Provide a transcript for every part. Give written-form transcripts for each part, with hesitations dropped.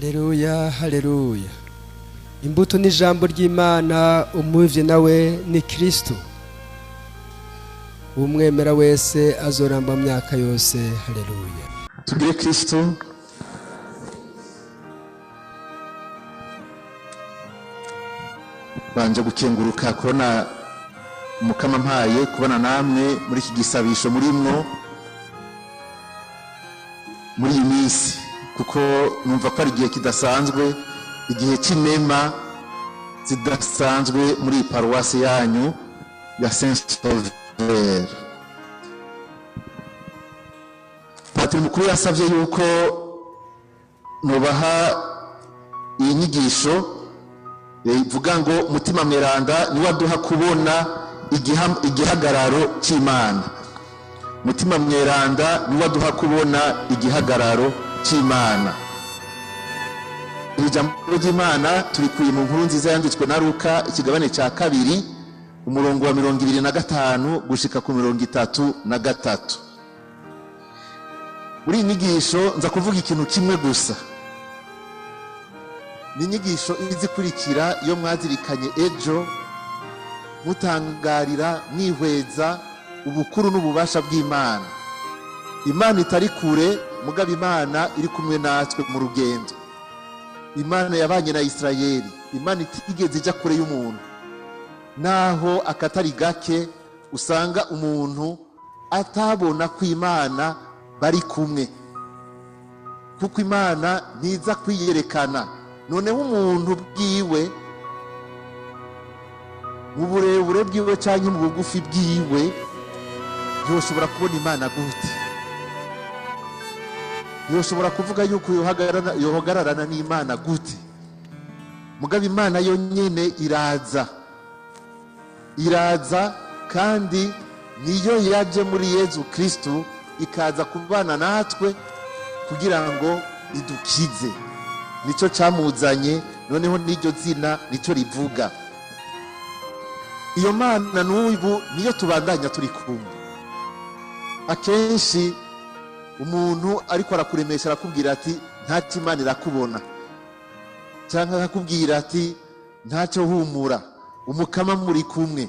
Haleluya, haleluya. Imbuto ni ijambo ry'Imana, umuvye nawe ni Kristo. Umwemera wese azoramba myaka yose. Haleluya. Tugire Kristo. Banje gukenguruka kubona Umukama mpaye kubona namwe muri iki gisabisho murimwo muri iyi minsi, kuko numva ko ari igihe kidasanzwe, igihe cy'inema zidasanzwe muri iyi paruwasi yanyu ya Saint Sauveur. Patiri mukuru yasabye yuko nubaha iyi nyigisho ivuga ngo Mutima Mweranda niwe aduha kubona igihagararo cy'Imana. Mutima Mweranda niwe aduha kubona igihagararo cy'Imana. Ijambo ry'Imana turikuye mu nkuru nziza yanditswe na Luka, ikigabane cya 2, umurongo wa 25 gushika ku 33. Muri iyi nyigisho nza kuvuga ikintu kimwe gusa. Ni inyigisho izikurikira iyo mwazirikanye ejo, mutangarira mwihweza ubukuru n'ububasha bw'Imana. Imana itari kure, mugabo Imana iri kumwe natwe mu rugendo. Imana yabanye na Isirayeli, Imana itigeze ijya kure y'umuntu. Naho akatari gake usanga umuntu atabona ko Imana bari kumwe, kuko Imana ntiza kwiyerekana. Noneho umuntu bwiwe, mu burebure bwiwe cyangwa mu bugufi bwiwe, ntiyoshobora kubona Imana gute? Ntiyoshobora kuvuga yuko yohagararana n'Imana gute? Mugabo Imana yonyene iraza, iraza, kandi niyo yaje muri Yezu Kristo ikaza kubana natwe kugira ngo idukize. Nico camuzanye, noneho n'iryo zina nico rivuga. Iyo Mana n'ubu niyo tubandanya turi kumwe. Akenshi umuntu ariko arakuremesha arakubwira ati ntacyo Imana irakubona, cyangwa akakubwira ati ntacyo humura, Umukama muri kumwe.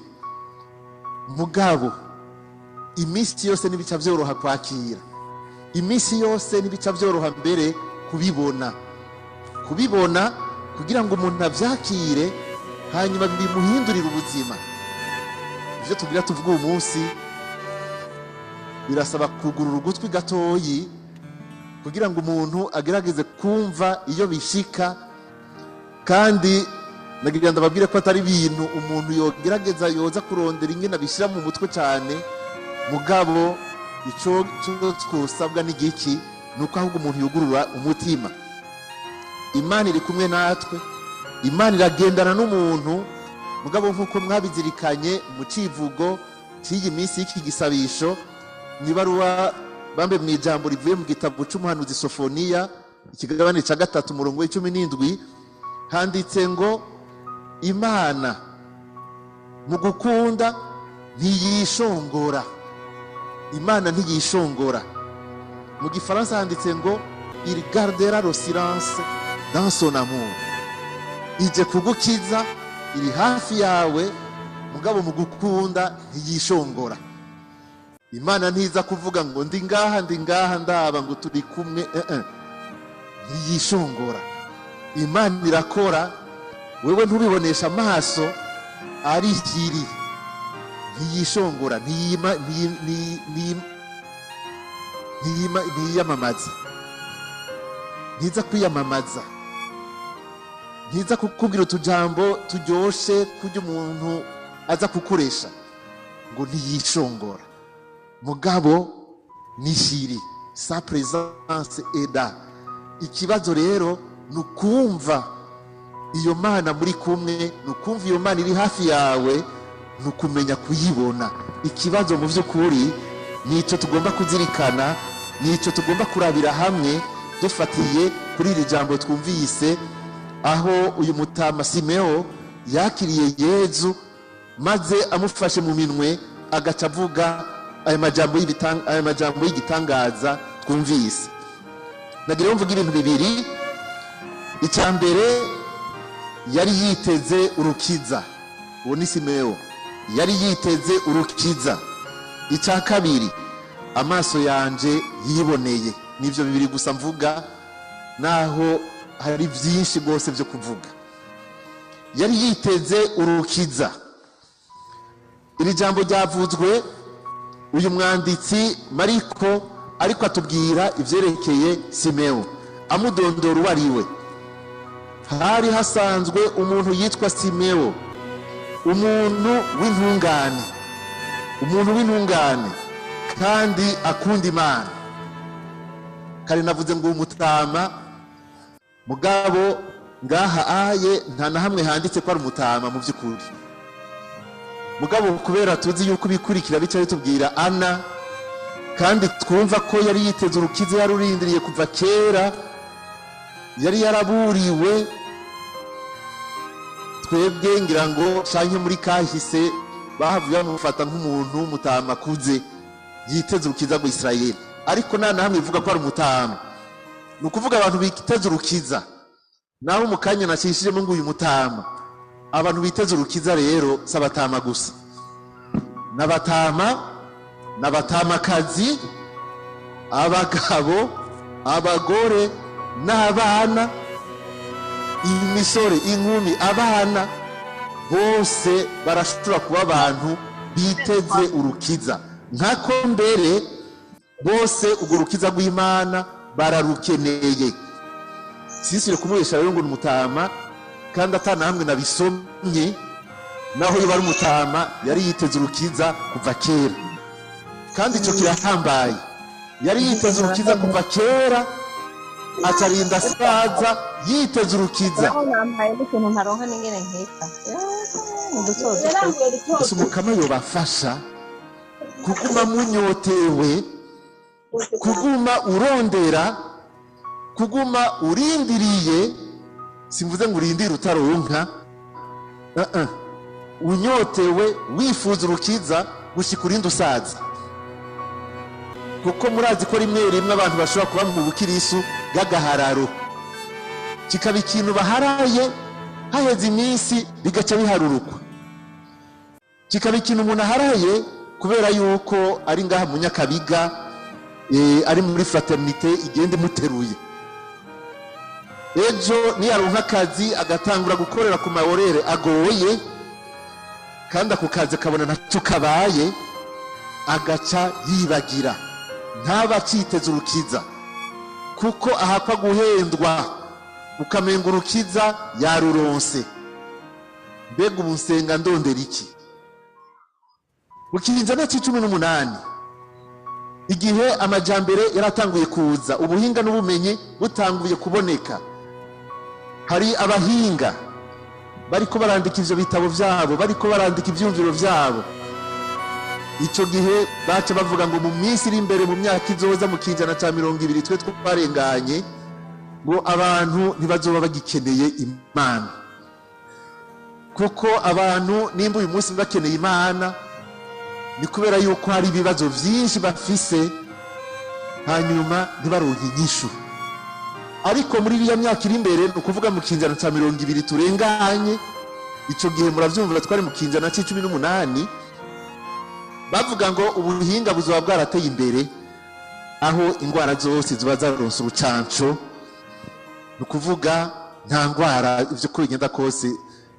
Mugabo iminsi yose ntibica byoroha kwakira, iminsi yose ntibica byoroha mbere kubibona. Kubibona kugira ngo umuntu abyakire hanyuma bimuhindurire ubuzima. Ivyo tugira tuvuga uyu munsi birasaba kugurura ugutwi gatoyi kugira ngo umuntu agerageze kumva iyo bishika, kandi nagira ndababwire ko atari ibintu umuntu yogerageza yoza kurondera ingene abishira mu mutwe cyane. Mugabo ico twosabwa n'igiki nuko ahubwo umuntu yugurura umutima. Imana iri kumwe natwe, Imana iragendana n'umuntu. Mugabo nkuko mwabizirikanye mu civugo cy'iyi minsi y'iki gisabisho, nibaruwa bambe mu ijambo rivuye mu gitabo c'umuhanuzi Sofoniya, ikigabane ca 3 umurongo w'icumi n'indwi, handitse ngo Imana mu gukunda ntiyishongora. Imana ntiyishongora. Mu gifaransa handitse ngo il gardera le silence dans son amour. Ije kugukiza, iri hafi yawe, mugabo mu gukunda ntiyishongora. Imana ntiza kuvuga ngo ndi ngaha, ndi ngaha, ndaba ngo turi kumwe, Ntiyishongora. Imana irakora, wewe ntubibonesha amaso, ari ikiri. Ntiyishongora, ntiyamamaza. Ntiza kwiyamamaza. Ntiza kukubwira utujambo turyoshe kurya umuntu aza kukuresha, ngo ntiyishongora. Mugabo nishiri, sa présence est là. Ikibazo rero ni ukumva iyo Mana muri kumwe, ni ukumva iyo Mana iri hafi yawe, ni ukumenya kuyibona. Ikibazo mu by'ukuri nico tugomba kuzirikana, nico tugomba kurabira hamwe dufatiye kuri iri jambo twumvise, aho uyu mutama Simeo yakiriye Yezu maze amufashe mu minwe agaca avuga aya majambo aya majambo y'igitangaza twumvise. Nagira mvuga ibintu bibiri. Icya mbere, yari yiteze urukiza. Uwo ni Simewo, yari yiteze urukiza. Icya kabiri, amaso yanje yiboneye. Nibyo bibiri gusa mvuga, naho hari byinshi rwose byo kuvuga. Yari yiteze urukiza. Iri jambo ryavuzwe uyu mwanditsi Mariko, ariko atubwira ibyerekeye Simewo, amudondora uwo ari we. Hari hasanzwe umuntu yitwa Simewo, umuntu w'intungane, umuntu w'intungane kandi akunda Imana. Kare navuze ngo umutama, mugabo ngaha aye nta na hamwe handitse ko ari umutama mu by'ukuri. Mugabo kubera tuzi yuko ibikurikira bica bitubwira Ana, kandi twumva ko yari yiteze urukiza, yarurindiriye kuva kera, yari yaraburiwe. Twebwe ngira ngo canke muri kahise bahavuye bamufata nk'umuntu w'umutama akuze yiteze urukiza rwa Isirayeli, ariko nta na hamwe ivuga ko ari umutama. Ni ukuvuga abantu biteze urukiza, naho mu kanya nacishijemo ngo uyu mutama. Abantu biteze urukiza rero si abatama gusa, n'abatama, n'abatamakazi, abagabo, abagore n'abana, imisore, inkumi, abana, bose barashobora kuba abantu biteze urukiza. Nkako mbere bose urwo rukiza rw'Imana bararukeneye. Sinsire kumubesha rero ngo ni umutama, kandi atanahamwe nabisomye. Naho yoba ari umutama, yari yiteze urukiza kuva kera, kandi icyo kirahambaye. Yari yiteze urukiza kuva kera, acarinda asaza yiteze urukiza. Aho nampaye n'ukuntu ntaronka n'ingene nkeka uduto duto. Gusa Umukama yobafasha kuguma munyotewe, kuguma urondera, kuguma urindiriye. Simvuze ngo urindire utaronka, uh -uh. Unyotewe, wifuza urukiza gushika urinde usaza, kuko murazi ko rimwe rimwe abantu bashobora kuba mu bukirisu bw'agahararo, kikaba ikintu baharaye, haheze iminsi bigaca biharurukwa, kikaba ikintu umuntu aharaye kubera yuko ari ngaha mu Nyakabiga, ari muri fraternité igenda imuteruye. Ejo niyaronka akazi, agatangura gukorera ku mahorere agoye, kandi ako kazi akabona ntacyo kabaye, agaca yibagira, ntaba aciteze urukiza, kuko ahakwa guhendwa ukamenga urukiza yaruronse. Mbega ubu nsenga ndondera iki? Mu kirinjana c'18, igihe amajambere yaratanguye kuza, ubuhinga n'ubumenyi butanguye kuboneka, hari abahinga bariko barandika ivyo bitabo vyabo, bariko barandika ivyumviro vyabo. Ico gihe baca bavuga ngo mu minsi iri imbere, mu myaka izoza, mu kinjana ca 20 twe twarenganye, ngo abantu ntibazoba bagikeneye Imana, kuko abantu nimba uyu munsi bakeneye Imana ni kubera yuko hari ibibazo vyinshi bafise, hanyuma ntibaronke inyishu. Ariko muri iriya myaka iri imbere, ni ukuvuga mu kinjana ca 20 turenganye, ico gihe muravyumva twari mu kinjana c'18, bavuga ngo ubuhinga buzoba bwarateye imbere, aho ingwara zose ziba zaronse urucanco. Ni ukuvuga nta ngwara, ivyo uko bigenda kose,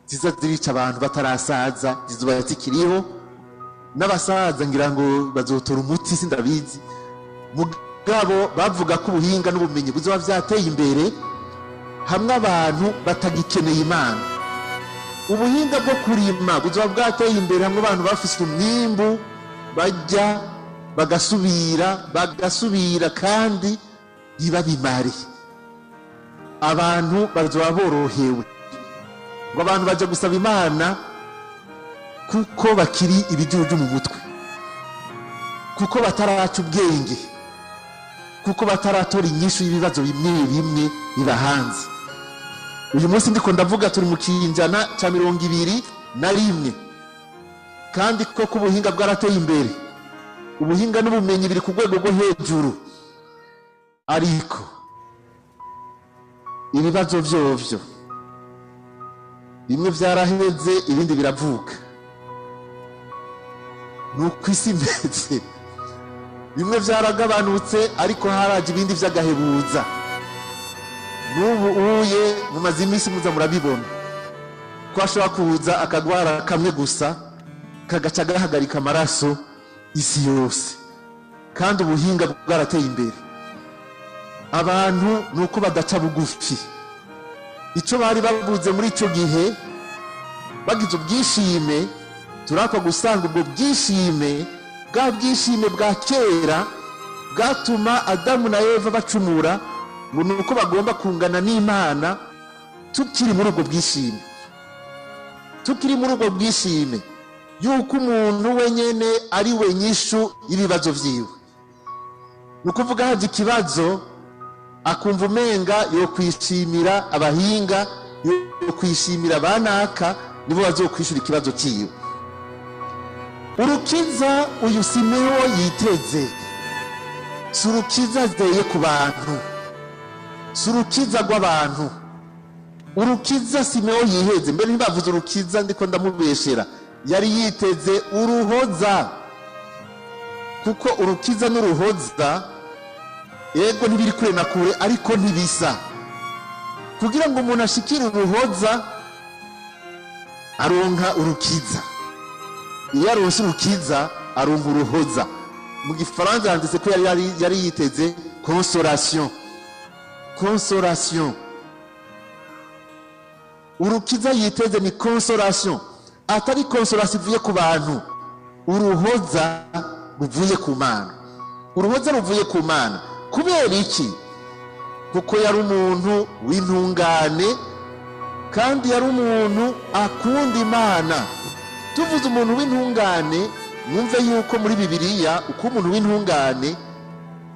ziza zirica abantu batarasaza zizoba zikiriho, n'abasaza ngira ngo bazotora umuti, sindabizi. Mugabo bavuga ko ubuhinga n'ubumenyi buzoba vyateye imbere hamwe abantu batagikeneye Imana. Ubuhinga bwo kurima buzoba bwateye imbere hamwe abantu bafise umwimbu bajya bagasubira bagasubira kandi ntibabimare. Abantu bazoba borohewe, ngo abantu baja gusaba Imana kuko bakiri ibijuju mu mutwe, kuko bataraca ubwenge, kuko bataratora inyishu y'ibibazo bimwe bimwe biba hanze. Uyu munsi ndiko ndavuga turi mu kinjana ca 21, kandi koko ubuhinga bwarateye imbere, ubuhinga n'ubumenyi biri ku rwego rwo hejuru, ariko Ibibazo vyovyo bimwe vyaraheze, ibindi biravuka. Ni uko isi imeze. Bimwe vyaragabanutse, ariko haraje ibindi vy'agahebuza. N'ubu uye mumaze iminsi muza murabibona ko ashobora kuza akagwara kamwe gusa kagaca gahagarika amaraso isi yose, kandi ubuhinga bwarateye imbere. Abantu ni uko badaca bugufi. Icyo bari babuze muri icyo gihe, bagize ubwishime, turakwa gusanga ubwo bwishime, bwa bwishime bwa kera bwatuma Adamu na Eva bacumura, ngo ni uko bagomba kungana n'Imana. Tukiri muri ubwo bwishime, tukiri muri ubwo bwishime yuko umuntu wenyine ari we nyishu y'ibibazo vyiwe, ni ukuvuga haje ikibazo akumva umenga yo kwishimira abahinga, yo kwishimira banaka, nibo bazokwishura ikibazo ciwe. Urukiza uyu Simewo yiteze si urukiza azeye ku bantu, si urukiza rw'abantu. Urukiza Simewo yiheze, mbere ntibavuze urukiza, ndiko ndamubeshera, yari yiteze uruhoza, kuko urukiza n'uruhoza yego ntibiri kure na kure, ariko ntibisa. Kugira ngo umuntu ashikire uruhoza aronka urukiza, iyo aronse urukiza aronka uruhoza. Mu gifaransa handitse ko yari yiteze consolation. Consolation, urukiza yiteze ni consolation, atari consolation ivuye ku bantu, uruhoza ruvuye ku Mana, uruhoza ruvuye ku Mana. Kubera iki? Kuko yari umuntu w'intungane kandi yari umuntu akunda Imana. Tuvuze umuntu w'intungane, mwumve yuko muri Bibiliya uko umuntu w'intungane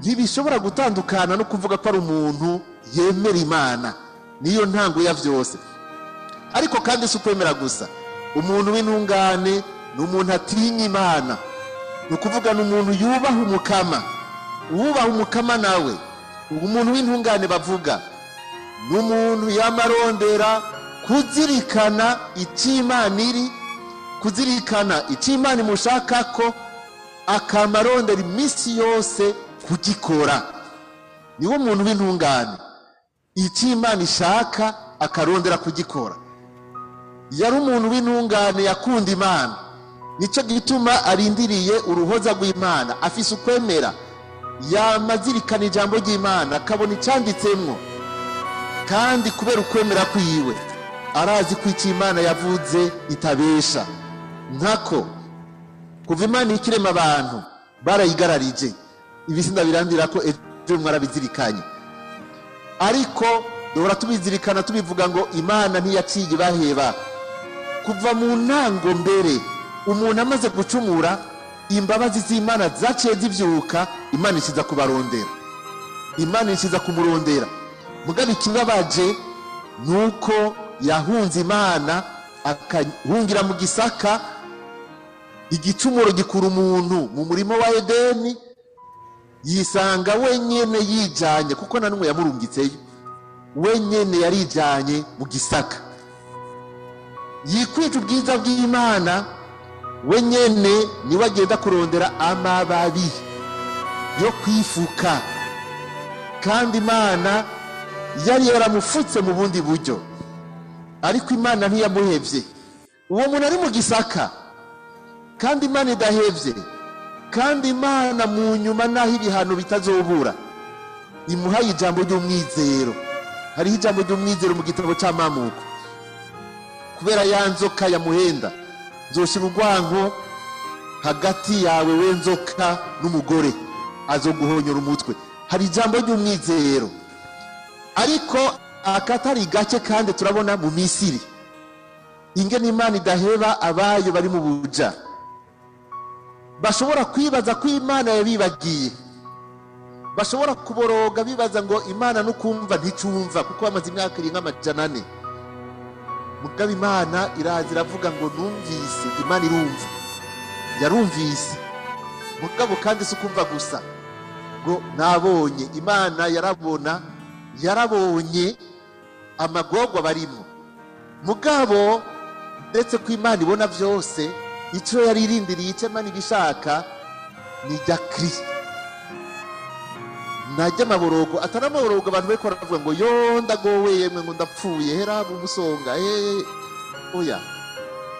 ntibishobora gutandukana no kuvuga ko ari umuntu yemera Imana, niyo ntango ya vyose. Ariko kandi si ukwemera gusa, umuntu w'intungane ni umuntu atinya Imana, ni ukuvuga ni umuntu yubaha Umukama. Uwubaha Umukama nawe, umuntu w'intungane bavuga ni umuntu yamarondera kuzirikana icyo Imana iri, kuzirikana icyo Imana imushaka ko, akamarondera iminsi yose kugikora. Niwo muntu w'intungane, icyo Imana ishaka akarondera kugikora. Yari umuntu w'intungane yakunda Imana, nicyo gituma arindiriye uruhoza rw'Imana, afise ukwemera, yamazirikana ijambo ry'Imana akabona icyanditsemwo, kandi kubera ukwemera kwiwe arazi ko icyo Imana yavuze itabesha. Nkako kuva Imana ikirema abantu barayigararije, ibi sindabirandira ko ejo mwarabizirikanye, ariko duhora tubizirikana tubivuga ngo Imana ntiyaciye ibaheba. Kuva mu ntango mbere umuntu amaze gucumura, imbabazi z'Imana zaciye zivyuka, Imana ishiza kubarondera, Imana ishiza kumurondera. Mugabe ikibabaje nuko yahunze Imana akahungira mu gisaka. Igicumuro gikura umuntu mu murimo wa Edeni, yisanga wenyene yijanye, kuko na numwe yamurungitseyo, wenyene yarijanye mu gisaka. Yikwije ubwiza bw'Imana, wenyene niwe agenda kurondera amababi yo kwifuka, kandi Imana yari yaramufutse mu bundi buryo, ariko Imana ntiyamuhevye. Uwo muntu ari mu gisaka, kandi Imana idahevye, kandi Imana mu nyuma naho ibihano bitazobura imuhaye ijambo ry'umwizero. Hariho ijambo ry'umwizero mu gitabo c'Amamuko, kubera ya nzoka yamuhenda, nzoshira urwanko hagati yawe we nzoka n'umugore, azoguhonyora umutwe. Hari ijambo ry'umwizero, ariko akatari gake. Kandi turabona mu Misiri ingene Imana idaheba abayo bari mu buja. Bashobora kwibaza ko Imana yabibagiye, bashobora kuboroga bibaza ngo Imana nukumva nticumva, kuko bamaze imyaka irenga 400. Mugabo Imana iraza iravuga ngo numvise. Imana irumva, yarumvise. Mugabo kandi si ukumva gusa, ngo nabonye. Imana yarabona, yarabonye Amagorwa barimo, mugabo ndetse ko Imana ibona byose, icyo yari irindiriye, icyo Imana ibishaka ni ijya kirisito, najya amaborogo atari amaborogo. Abantu bari baravuga ngo: "Yo, ndagowe yemwe," ngo: "Ndapfuye, hera umusonga." Oya,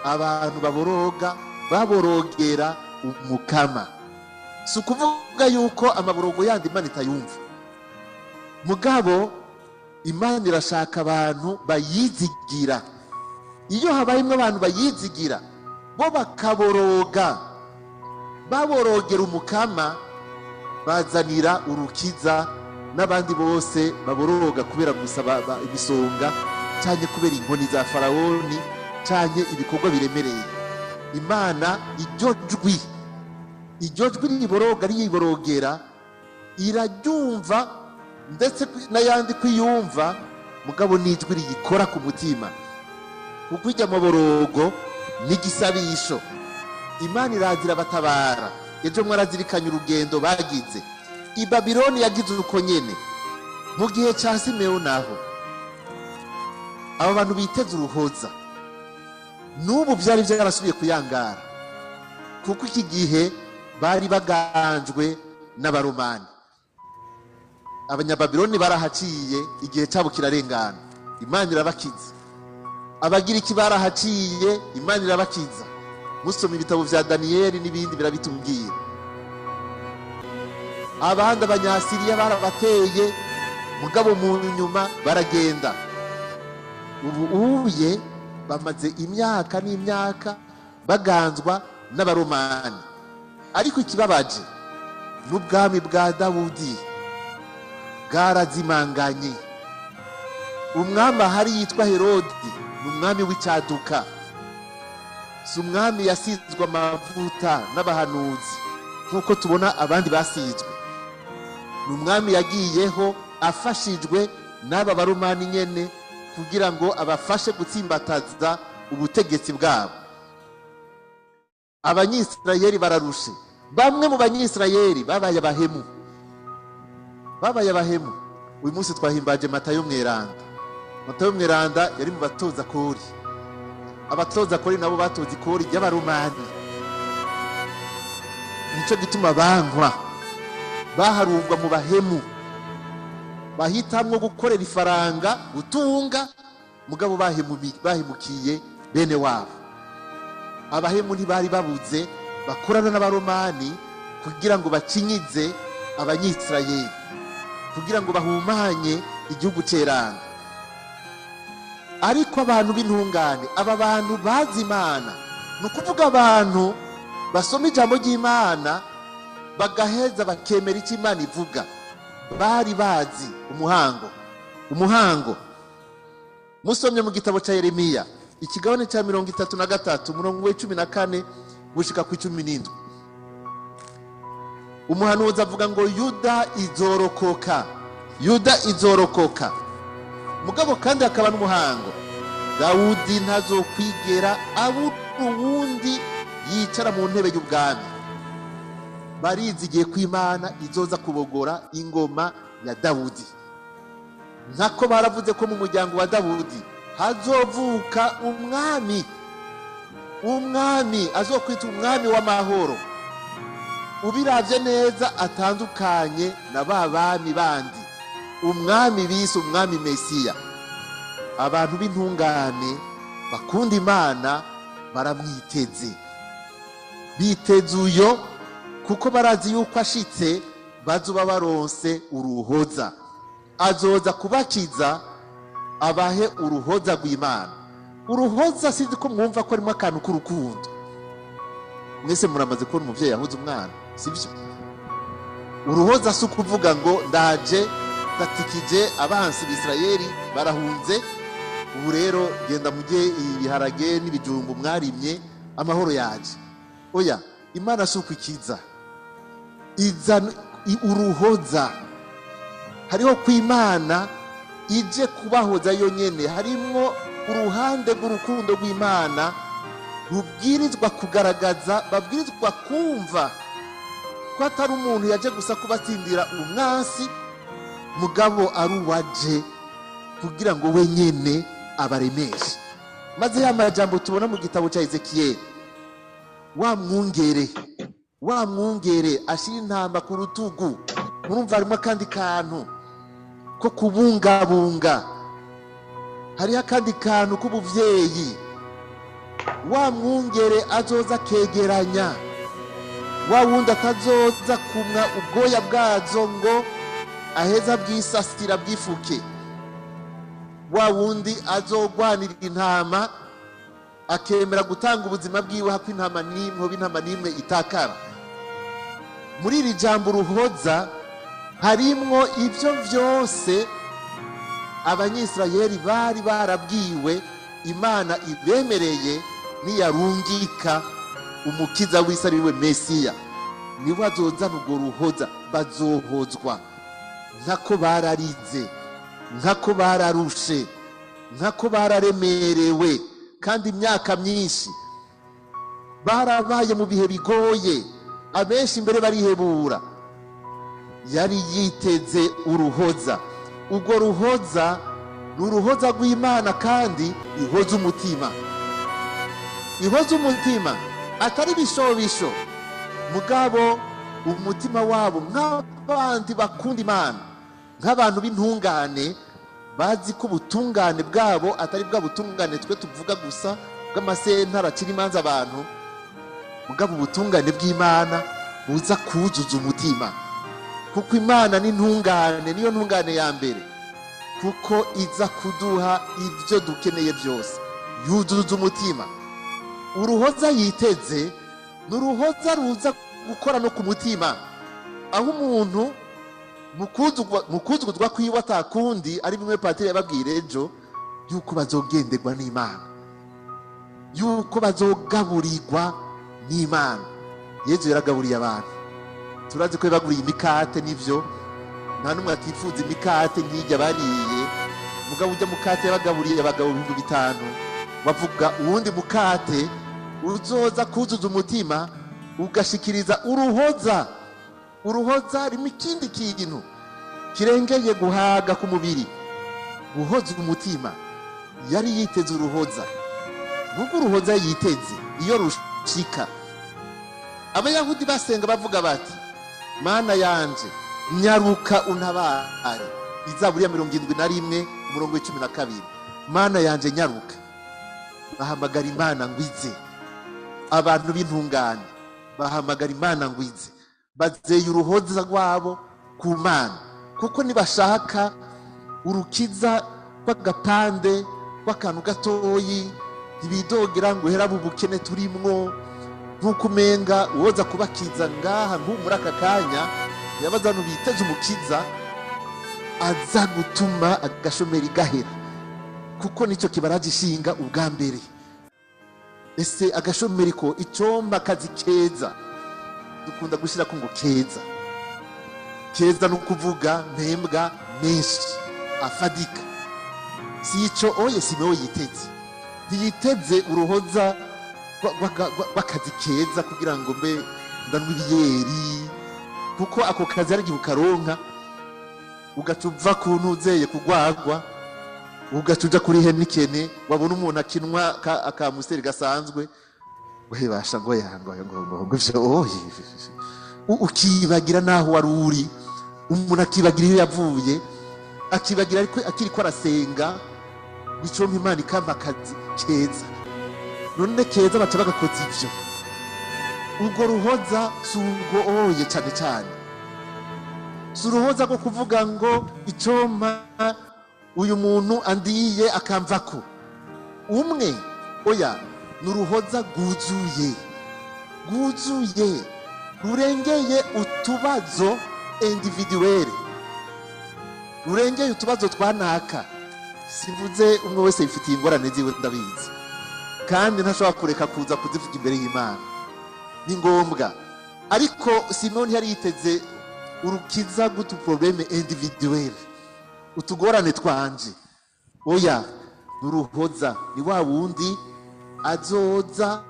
abantu baboroga baborogera Umukama. Si ukuvuga yuko amaborogo yandi Imana itayumva, mugabo Imana irashaka abantu bayizigira. Iyo habayemo abantu bayizigira, bo bakaboroga, baborogera Umukama, bazanira urukiza n'abandi bose baboroga kubera gusa ibisonga cyane, kubera inkoni za Farawoni cyane, ibikorwa biremereye. Imana iryo jwi riboroga, riyiborogera, iraryumva, ndetse n'ayandi kwiyumva, mugabo n'ijwi riyikora ku mutima, kuko ijya maborogo n'igisabisho. Imana iragira batabara. Ejo mwarazirikanye urugendo bagize i Babiloni, yagize uko nyene mu gihe cya Simewo. Naho aba bantu biteze uruhoza, n'ubu byari byarasubiye kuyangara, kuko iki gihe bari baganjwe n'Abaromani. Abanyababiloni barahaciye, igihe cyabo kirarengana, Imana irabakiza. Abagiriki barahaciye, Imana irabakiza. Musoma ibitabo bya Daniyeli n'ibindi birabitubwira. Abandi Abanyasiriya barabateye, mugabo mu nyuma baragenda. Ubu uye bamaze imyaka n'imyaka baganzwa n'Abaromani. Ariko ikibabaje, n'ubwami bwa Dawudi bwarazimanganye. Umwami ahari yitwa Herodi, ni umwami w'icyaduka, si umwami yasizwe amavuta n'abahanuzi nk'uko tubona abandi basizwe. Ni umwami yagiyeho afashijwe n'aba Baromani nyene, kugira ngo abafashe gutsimbataza ubutegetsi bwabo. Abanyisirayeli bararushe. Bamwe mu Banyisirayeli babaye abahemu, babaye abahemu. Uyu munsi twahimbaje Matayo Mweranda. Matayo Mweranda yari mu batoza kori. Abatoza kori nabo batoza ikori ry'Abaromani, nicyo gituma bankwa, baharurwa mu bahemu, bahitamwo gukorera ifaranga, gutunga, mugabo bahemukiye bene wabo. Abahemu ntibari babuze, bakorana n'Abaromani kugira ngo bacinyize Abanyisirayeli, kugira ngo bahumanye igihugu ceranga. Ariko abantu b'intungane, aba bantu bazi Imana, ni ukuvuga abantu basoma ijambo ry'Imana, bagaheza bakemera icyo Imana ivuga, bari bazi umuhango. Umuhango, musomye mu gitabo cya Yeremiya, ikigabane cya 33, umurongo wa 14 gushika ku 17, umuhanuzi avuga ngo: "Yuda izorokoka, Yuda izorokoka." Mugabo kandi hakaba n'umuhango: Dawudi ntazokwigera abura uwundi yicara mu ntebe y'ubwami. Barizigiye ko Imana izoza kubogora ingoma ya Dawudi, nkako baravuze ko mu muryango wa Dawudi hazovuka umwami, umwami azokwita umwami w'amahoro. Ubiravye neza, atandukanye na ba bami bandi, umwami bise umwami Mesiya. Abantu b'intungane bakunda Imana baramwiteze, biteze uyo, kuko barazi yuko ashitse bazoba baronse uruhoza. Azoza kubakiza, abahe uruhoza rw'Imana. Uruhoza, sinzi ko mwumva ko harimo akantu k'urukundo. Mwese muramaze kubona umubyeyi yahuze umwana, sibyo? Uruhoza si ukuvuga ngo: "Ndaje, ndatikije abansi b'Isirayeli, barahunze, ubu rero genda mujye ibiharage n'ibijumbu mwarimye, amahoro yaje." Oya, Imana si uko ikiza, iza uruhoza. Hariho ku Imana ije kubahoza yonyene, harimwo uruhande rw'urukundo rw'Imana rubwirizwa kugaragaza, babwirizwa kumva ko atari umuntu yaje gusa kubatsindira umwansi, mugabo ari uwaje Kugira ngo wenyene abaremeshe. Maze ya majambo tubona mu gitabo cya Ezekiyeli, wa mwungere, wa mwungere ashira intama ku rutugu, murumva harimo akandi kantu ko kubungabunga, hariho akandi kantu k'ubuvyeyi. Wa mwungere azoza akegeranya, wa wundi atazoza kumwa ubwoya bwazo ngo aheza bwisasira bwifuke, wa wundi azogwanira intama akemera gutanga ubuzima bwiwe hako intama n'imwe, intama n'imwe itakara. Muri iri jambo uruhoza harimwo ibyo byose Abanyisirayeli bari barabwiwe Imana ibemereye niyarungika umukiza w'isi ari we Mesiya. Niwe azozana urwo ruhoza, bazohozwa nkako bararize, nkako bararushe, nkako bararemerewe, kandi imyaka myinshi barabaye mu bihe bigoye, abenshi imbere barihebura. Yari yiteze uruhoza. Urwo ruhoza ni uruhoza rw'Imana, kandi ihoza umutima, ihoza umutima, atari ibishobisho, mugabo umutima wabo nk'abandi bakunda Imana, nk'abantu b'intungane bazi ko ubutungane bwabo atari bwa butungane twe tuvuga gusa bw'amasentara acira imanza abantu, mugabo ubutungane bw'Imana buza kuzuza umutima, kuko Imana ni intungane, niyo ntungane ya mbere, kuko iza kuduha ibyo dukeneye byose, yuzuza umutima. Uruhoza yiteze ni uruhoza ruza gukora no ku mutima, aho umuntu mu kuzuguzwa kwiwe atakundi, ari bimwe patiri yababwira ejo, yuko bazogenderwa n'Imana, yuko bazogaburirwa n'Imana. Yezu yaragaburiye abantu, turazi ko yabaguriye imikate, n'ivyo nta n'umwe atifuza imikate nk'ijya bariye. Mugabo ujya mukate yabagaburiye abagabo 5000, bavuga uwundi mukate uzoza kuzuza umutima ugashikiriza uruhoza. Uruhoza rimwe ikindi kintu kirengeye guhaga ku mubiri, guhoza umutima. Yari yiteze uruhoza, nubwo uruhoza yiteze iyo rushika, Abayahudi basenga bavuga bati Mana yanje nyaruka untabare. Izaburi ya 71 umurongo wa 12, Mana yanje nyaruka. Bahamagara Imana ngo ize. Abantu b'intungane bahamagara Imana ngo ize, bazeye uruhoza rwabo ku Mana, kuko nibashaka urukiza rw'agapande rw'akantu gatoyi, ntibidogera ngo hera bubukene turimwo, nkuko umenga uwoza kubakiza ngaha nk'ubu muri aka kanya yabaza abantu biteze umukiza aza gutuma agashomeri gahera, kuko nicyo kibaragishinga ubwa mbere. Ese agashomeri ko icomba akazi keza dukunda gushira ko ngo keza keza, no kuvuga mpembwa menshi afadika, si ico oye Simewo yiteze. Ntiyiteze uruhoza rw'akazi keza kugira ngo mbe ndanwe ibiyeri, kuko ako kazi ari igihe ukaronka ugaca uva ku ntuzeye kugwagwa, ugaca uja kuri henikene, wabona umuntu akinwa akamuseri gasanzwe, webasha ngo yango ngo ngo ngo ivyo oye, ukibagira naho wari uri. Umuntu akibagira iyo yavuye, akibagira ariko akiri ko arasenga, icompa Imana ikampa akazi keza. None keza baca bagakoza ivyo. Urwo ruhoza si urwo oye cane cane, si uruhoza rwo kuvuga ngo icompa uyu muntu andiye akamvako umwe, oya, ni uruhoza rwuzuye, rwuzuye, rurengeye utubazo individuelle, rurengeye utubazo twanaka. Simvuze umwe wese yifitiye ingorane ziwe, ndabizi, kandi ntashobora kureka kuza kuzivuga imbere y'Imana, ni ngombwa. Ariko Simoni yari yiteze urukiza gutu problème individuelle, utugorane twanje. Oya, nuruhoza ni wa wundi azoza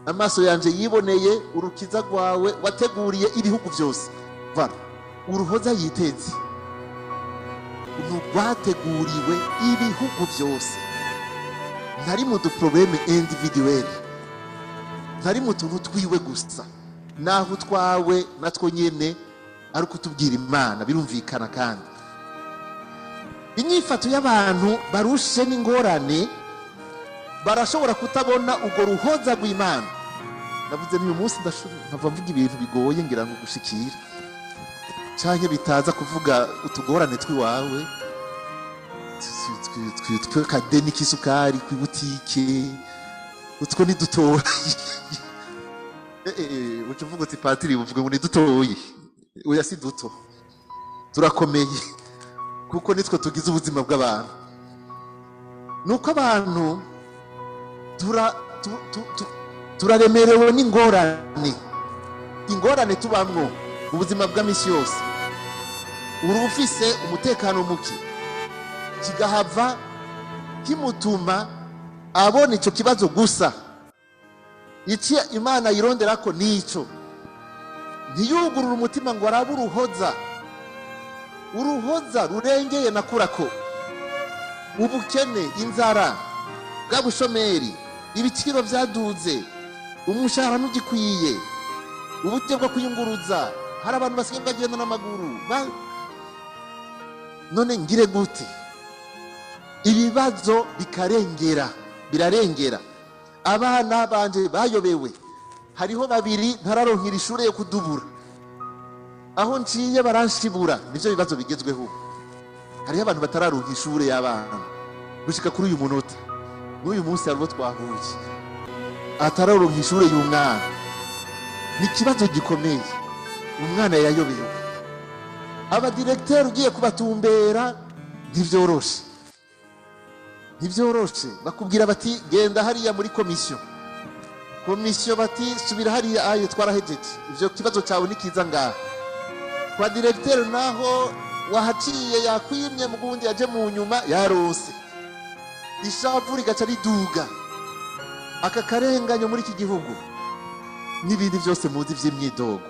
amaso yanje yiboneye urukiza rwawe wateguriye ibihugu byose. Voilà, uruhoza yiteze. Ni urwateguriwe ibihugu byose. Ntari mu du problèmes individuels, ntari mu tuntu twiwe gusa, naho utwawe natwo nyene ari ukutubwira Imana, birumvikana. Kandi inyifato y'abantu barushe n'ingorane, barashobora kutabona urwo ruhoza rw'Imana. Navuze n'uyu munsi nkava mvuga ibintu bigoye, ngira ngo gushikira canke bitaza kuvuga utugorane tw'iwawe, tw'akadeni k'isukari kw'ibutike, utwo ni dutoyi. Uca uvuga uti: "Patiri, uvuga ngo ni dutoyi." Oya, si duto, turakomeye, kuko nitwe tugize ubuzima bw'abantu. Nuko abantu turaremerewe n'ingorane, ingorane tubamwo mu buzima bwa misi yose. Uri ufise umutekano muke, kigahava kimutuma abona icyo kibazo gusa. Icyo Imana yirondera ko nico, ntiyugurure umutima ngo arabe uruhoza, uruhoza rurengeye na kurako ubukene, inzara, bwa bushomeri, ibiciro byaduze, umushahara ntugikwiye, uburyo bwo kwiyunguruza, hari abantu basigaye bagenda n'amaguru. None ngire gute? Ibibazo bikarengera, birarengera. Abana banje bayobewe, hariho babiri ntararonkera ishure yo kudubura, aho nciye baranshibura. Nivyo bibazo bigezweho. Hariho abantu batararonka ishure y'abana gushika kuri uyu munota. N'uyu munsi hari uwo twahuye atararonka ishure y'umwana. Ni ikibazo gikomeye, umwana yayobewe. Aba directeurs ugiye kubatumbera ntibyoroshe, ntibyoroshe. Bakubwira bati: "Genda hariya muri komisiyo." Komisiyo bati: "Subira hariya, ayo twarahejeje ivyo, kibazo cyawe nikiza ngaha." Kwa directeur naho wahaciye yakwimye, mu gundi yaje mu nyuma yarose. Ishavu rigaca riduga. Aka karenganyo muri iki gihugu n'ibindi byose muzi vy'imyidogo,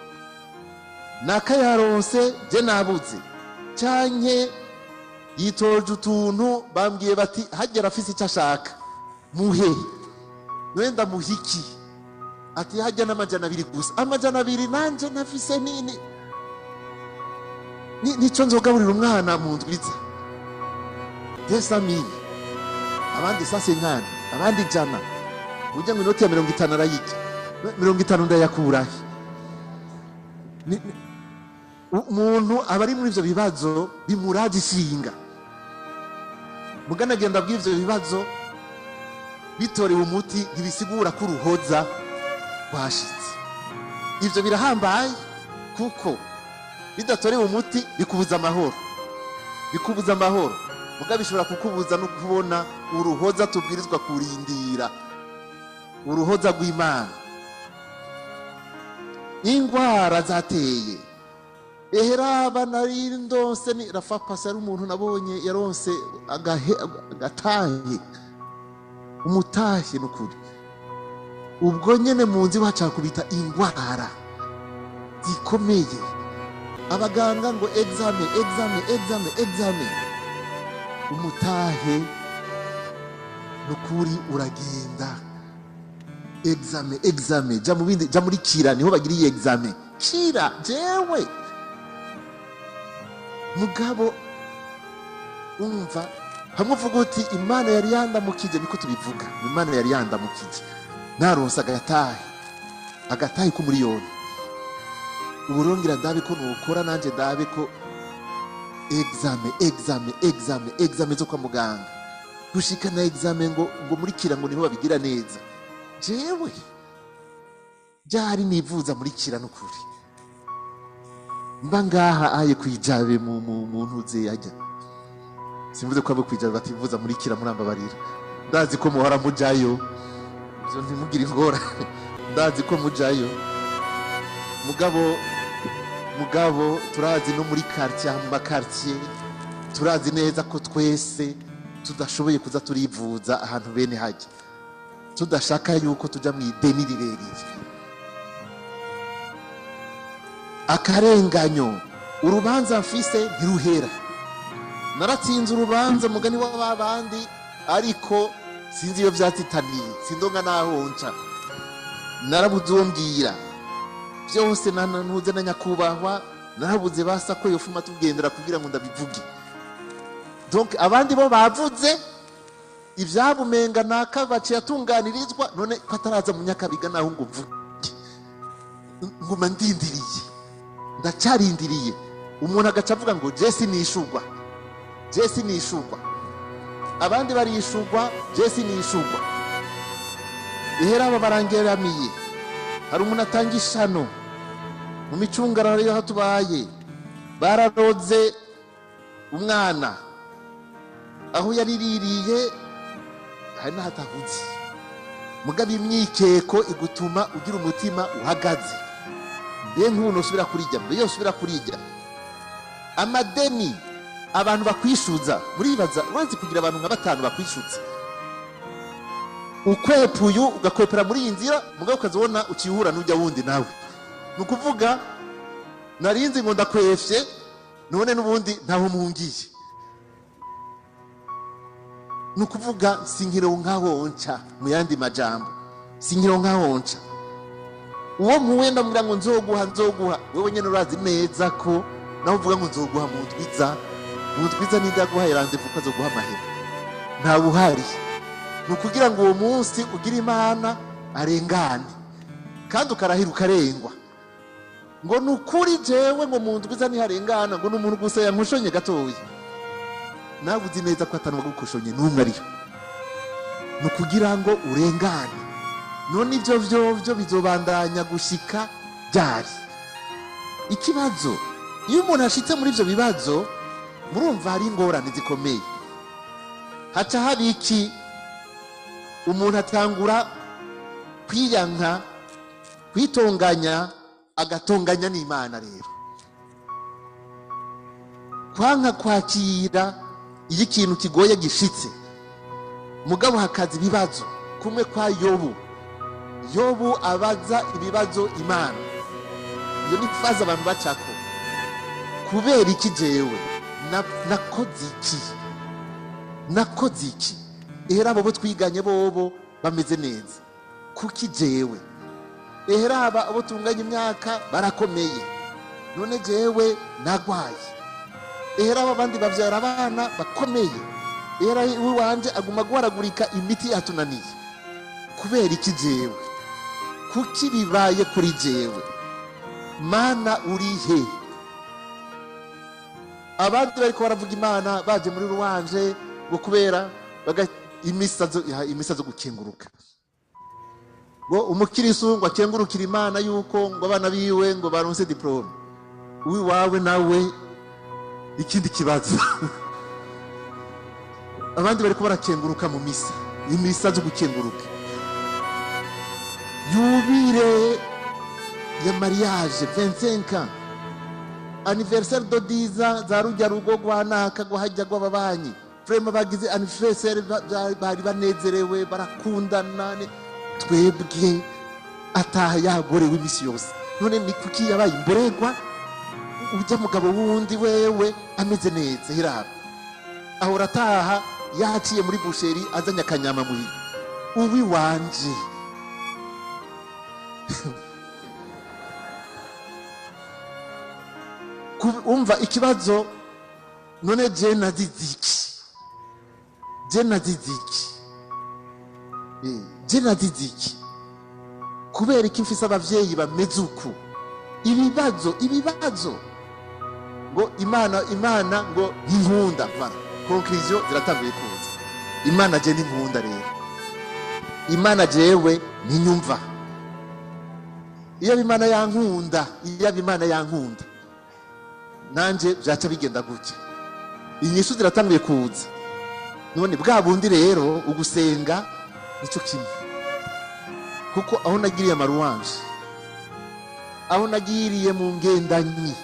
nakayaronse, je nabuze, canke yitoje utuntu, bambwiye bati: "Hagera afise icyo ashaka, muhe." Wenda muhiki ati: "Hajya n'200 gusa." 200 nanje nafise nini nico nzogaburira umwana mu ndwiza 200 000, abandi 150, abandi 100. Burya ngo inoti ya 50 arayirya. 50 ndayakurahe? Umuntu aba ari muri ivyo bibazo bimuraje ishinga. Muganagenda bw'ivyo bibazo bitorewe umuti, ntibisigura ko uruhoza rwashitse. Ivyo birahambaye, kuko bidatorewe umuti bikubuza amahoro, bikubuza amahoro. Muga bishobora kukubuza no kubona uruhoza tubwirizwa kurindira, uruhoza rw'Imana. Ingwara zateye, eheraba nari ndonse ni rafa pasi, ari umuntu nabonye yaronse agatahe, umutahe. N'ukuri ubwo nyene mu nzu iwacu hakubita ingwara zikomeye, abaganga ngo examen, examen, examen, examen. Umutahe nukuri uragenda, examen, examen, ja mu bindi, ja muri Kira, niho bagiriye examen Kira. Jewe mugabo umva hamwe uvuga uti: "Imana yari yandamukije." Niko tubivuga: "Imana yari yandamukije, naronse agatahe, agatahe k'umuriyoni." Ubu rongera ndabe ko nukora nanje, ndabe ko examen, examen, examen, examen zo kwa muganga, gushika na examen ngo muri Kira, ngo niho babigira neza. Jewe byari nivuza muri Kira, n'ukuri mba ngaha aye kwijabe mu ntuze yajya. Simvuze ko abo kwijabe bativuza muri Kira, murambabarira. Ndazi ko muhora mujayo, ivyo ntimugire ingorane, ndazi ko mujayo. Mugabo turazi no muri quartier, mu ma quartiers, turazi neza ko twese tudashoboye kuza turivuza ahantu bene hajya, tudashaka yuko tuja mu ideni rirerire. Akarenganyo, urubanza mfise ntiruhera. Naratsinze urubanza mugani w'abandi, ariko sinzi iyo vyatitaniye, sindonga naho nca. Narabuze uwo mbwira byose, ntuze na nyakubahwa, narabuze basa ko yofuma tugendera kugira ngo ndabivuge. Donc abandi bo bavuze ibyabumenga naka baciye atunganirizwa, none ko ataraza mu Nyakabiga naho ngo mvuge, nguma ndindiriye, ndacarindiriye. Umuntu agaca avuga ngo je sinishugwa, je sinishugwa, abandi barishugwa, je sinishugwa. Ihera aba barangeramiye. Hari umuntu atanga ishano mu micungararo y'aho tubaye, bararoze umwana aho yariririye, hari n'ahatahuze. Mugabo imyikeko igutuma ugira umutima uhagaze. Mbe nk'ubu nosubira kurijya, mbe yosubira kurijya. Amadeni abantu bakwishuza, muribaza urazi kugira abantu nka batanu bakwishuza, ukwepuyu ugakwepera muri iyi nzira, mugabo ukazibona ukihura n'ujya wundi nawe. Ni ukuvuga narinzi ngo ndakwefye, none n'ubundi ntaho mungiye. Ni ukuvuga sinkironka honca, mu yandi majambo sinkironka honca. Uwo mpuye ndamubwira ngo nzoguha, nzoguha, wewe nyene urazi neza ko nawe uvuga ngo nzoguha mu ndwiza, mu ndwiza ninde yaguhaye rendez-vous ko azoguha amahera? Ntawe uhari. Ni ukugira ngo uwo munsi ugire Imana arengane, kandi ukarahira ukarengwa ngo ni ukuri jewe ngo mu ndwiza ntiharengana, ngo ni umuntu gusa yankushonye gatoya. Nawe uzi neza ko atari uwagukushonye n'umwe ariyo. Ni ukugira ngo urengane. None ivyo vyovyo bizobandanya gushika ryari? Ikibazo, iyo umuntu ashitse muri ivyo bibazo, murumva hari ingorane zikomeye. Haca haba iki? Umuntu atangura kwiyanka, kwitonganya, agatonganya n'Imana. Rero kwanka kwakira iyo ikintu kigoye gishitse, mugabo hakaza ibibazo. Kumwe kwa Yobu, Yobu abaza ibibazo Imana. Iyo ni faze abantu bacako. Kubera iki jewe nakoze iki? Nakoze iki? Ehera abo bo twiganye bobo bameze neza, kuki jewe? Ehera aba abo tunganye imyaka barakomeye, none jewe nagwaye. Ehera aba abandi bavyara abana bakomeye, ehera iwanje aguma gwaragurika, imiti yatunaniye. Kubera iki jewe? Kuki bibaye kuri jewe? Mana uri he? Abandi bariko baravuga Imana baje muri ruwanje ngo kubera baga imisa zo gukenguruka, ngo umukirisu ngo akengurukira Imana yuko ngo abana biwe ngo baronse diplome. Uwiwawe nawe ikindi kibazo. Abandi bariko barakenguruka mu misa, imisa zo gukenguruka, yubile ya mariage 25 ans, anniversaire de 10 ans za rujya rugo rwa naka rwahajya rw'ababanyi, vraiment bagize anniversaire, bari banezerewe, barakundana. Twebwe ataha yagorewe imisi yose. None ni kuki yabaye imboregwa? Ujya mugabo wundi wewe ameze neza, hiraba ahora ataha yaciye muri boucherie azanye akanyama muhira. Uwi wanje umva ikibazo. None je nazize iki? Je nazize iki? Je nazize iki? Kubera iki mfise abavyeyi bameze uku? Ibibazo, ibibazo ngo Imana, Imana ngo ntinkunda. Voilà, conclusion ziratanguye kuza. Imana je ntinkunda rero, Imana jewe ntinyumva. Iyo Imana yankunda, iyo Imana yankunda nanje byaca bigenda gutya. Inyishu ziratanguye kuza. None bwa bundi rero ugusenga nico kimwe, kuko aho nagiriye amaruwanje, aho nagiriye mu ngendanyi,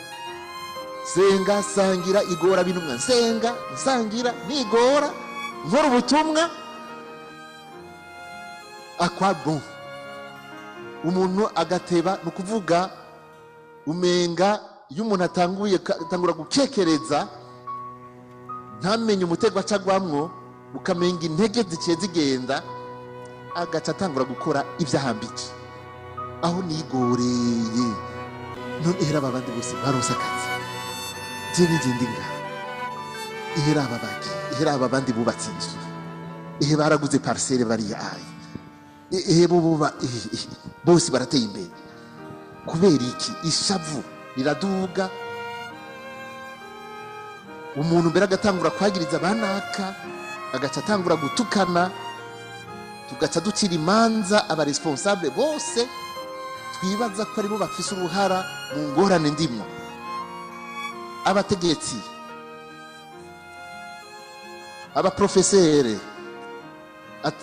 senga sangira igora binumwa, nsenga nsangira nigora nkora ubutumwa, akwa bon umuntu agateba. Ni ukuvuga umenga iyo umuntu atanguye atangura gukekereza, Ntamenye umutego acagwamwo, ukamenga intege ziciye zigenda, agaca atangura gukora ivyahambije aho nigoreye. None ihera aba bandi bose baronse akazi, je nigenda ngaha. Ihera aba bagiye, ihera aba bandi bubatse inzu, ihe baraguze parcelle bariya aye, ihe bo bose barateye imbere. Kubera iki? Ishavu riraduga, umuntu mbere agatangura kwagiriza banaka, agaca atangura gutukana, tugaca ducira imanza aba responsable bose twibaza ko aribo bafise uruhara mu ngorane ndimwo, abategetsi, abaprofesere.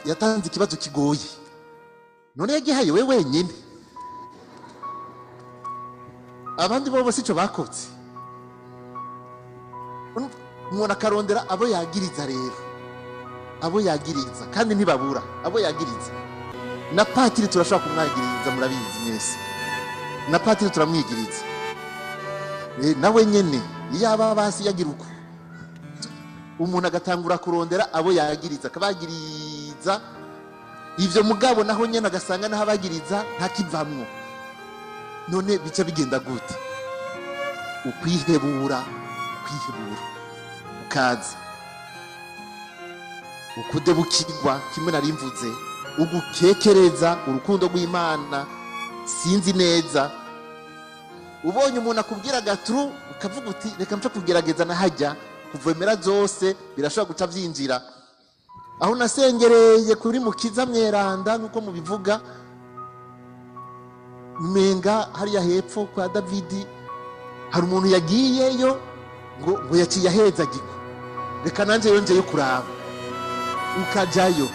Yatanze ikibazo kigoye, none yagihaye we wenyine, abandi bo bose ico bakoze. Umuntu akarondera abo yagiriza rero, abo yagiriza kandi ntibabura abo yagiriza. Na patiri turashobora kumwagiriza, murabizi mwese, na patiri turamwigiriza. Nawe nyene iyo aba basi yagira uko, umuntu agatangura kurondera abo yagiriza, akabagiriza ivyo, mugabo naho nyene agasanga naho abagiriza ntakivamwo. None bica bigenda gute? Ukwihebura, ukwihebura ukaza, ukudebukirwa kimwe nari mvuze, ugukekereza urukundo rw'Imana. Sinzi neza, ubonye umuntu akubwira agatru ukavuga uti reka mfe kugerageza, nahajya kuvomera zose birashobora guca vyinjira. Aho nasengereye kuri Mukiza mweranda nkuko mubivuga, umenga hariya hepfo kwa Davidi hari umuntu yagiyeyo ngo yaciye ahezagirwa, reka nanje yongeyo kuraba. Ukajayo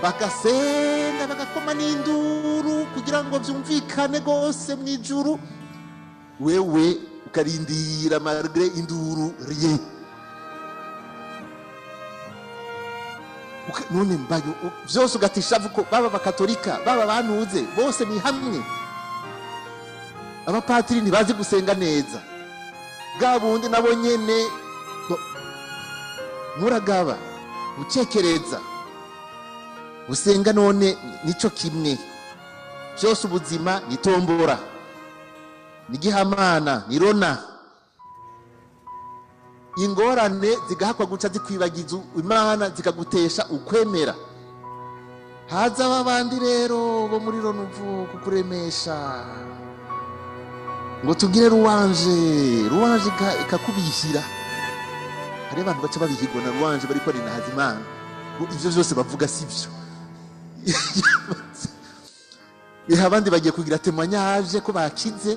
bagasenga bagakoma n'induru kugira ngo vyumvikane gose mw'ijuru, wewe ukarindira malgré induru rien. None mbayo vyose ugatisha ko baba bakatolika baba bantuze bose ni hamwe, abapatiri ntibazi gusenga neza, bwa bundi nabo nyene muragaba ucekereza usenga. None nico kimwe byose, ubuzima ni tombora, ni gihamana, ni rona. Ingorane zigahakwa guca zikwibagiza Imana, zikagutesha ukwemera. Haza abandi rero bo muri ronuvu kukuremesha ngo tugire ruwanje, ruwanje ikakubishyira. Hari abantu baca babihigwa na ruwanje bariko barinahaza Imana, ivyo vyose bavuga sivyo. Abandi bagiye kugira témoignage ko bakize,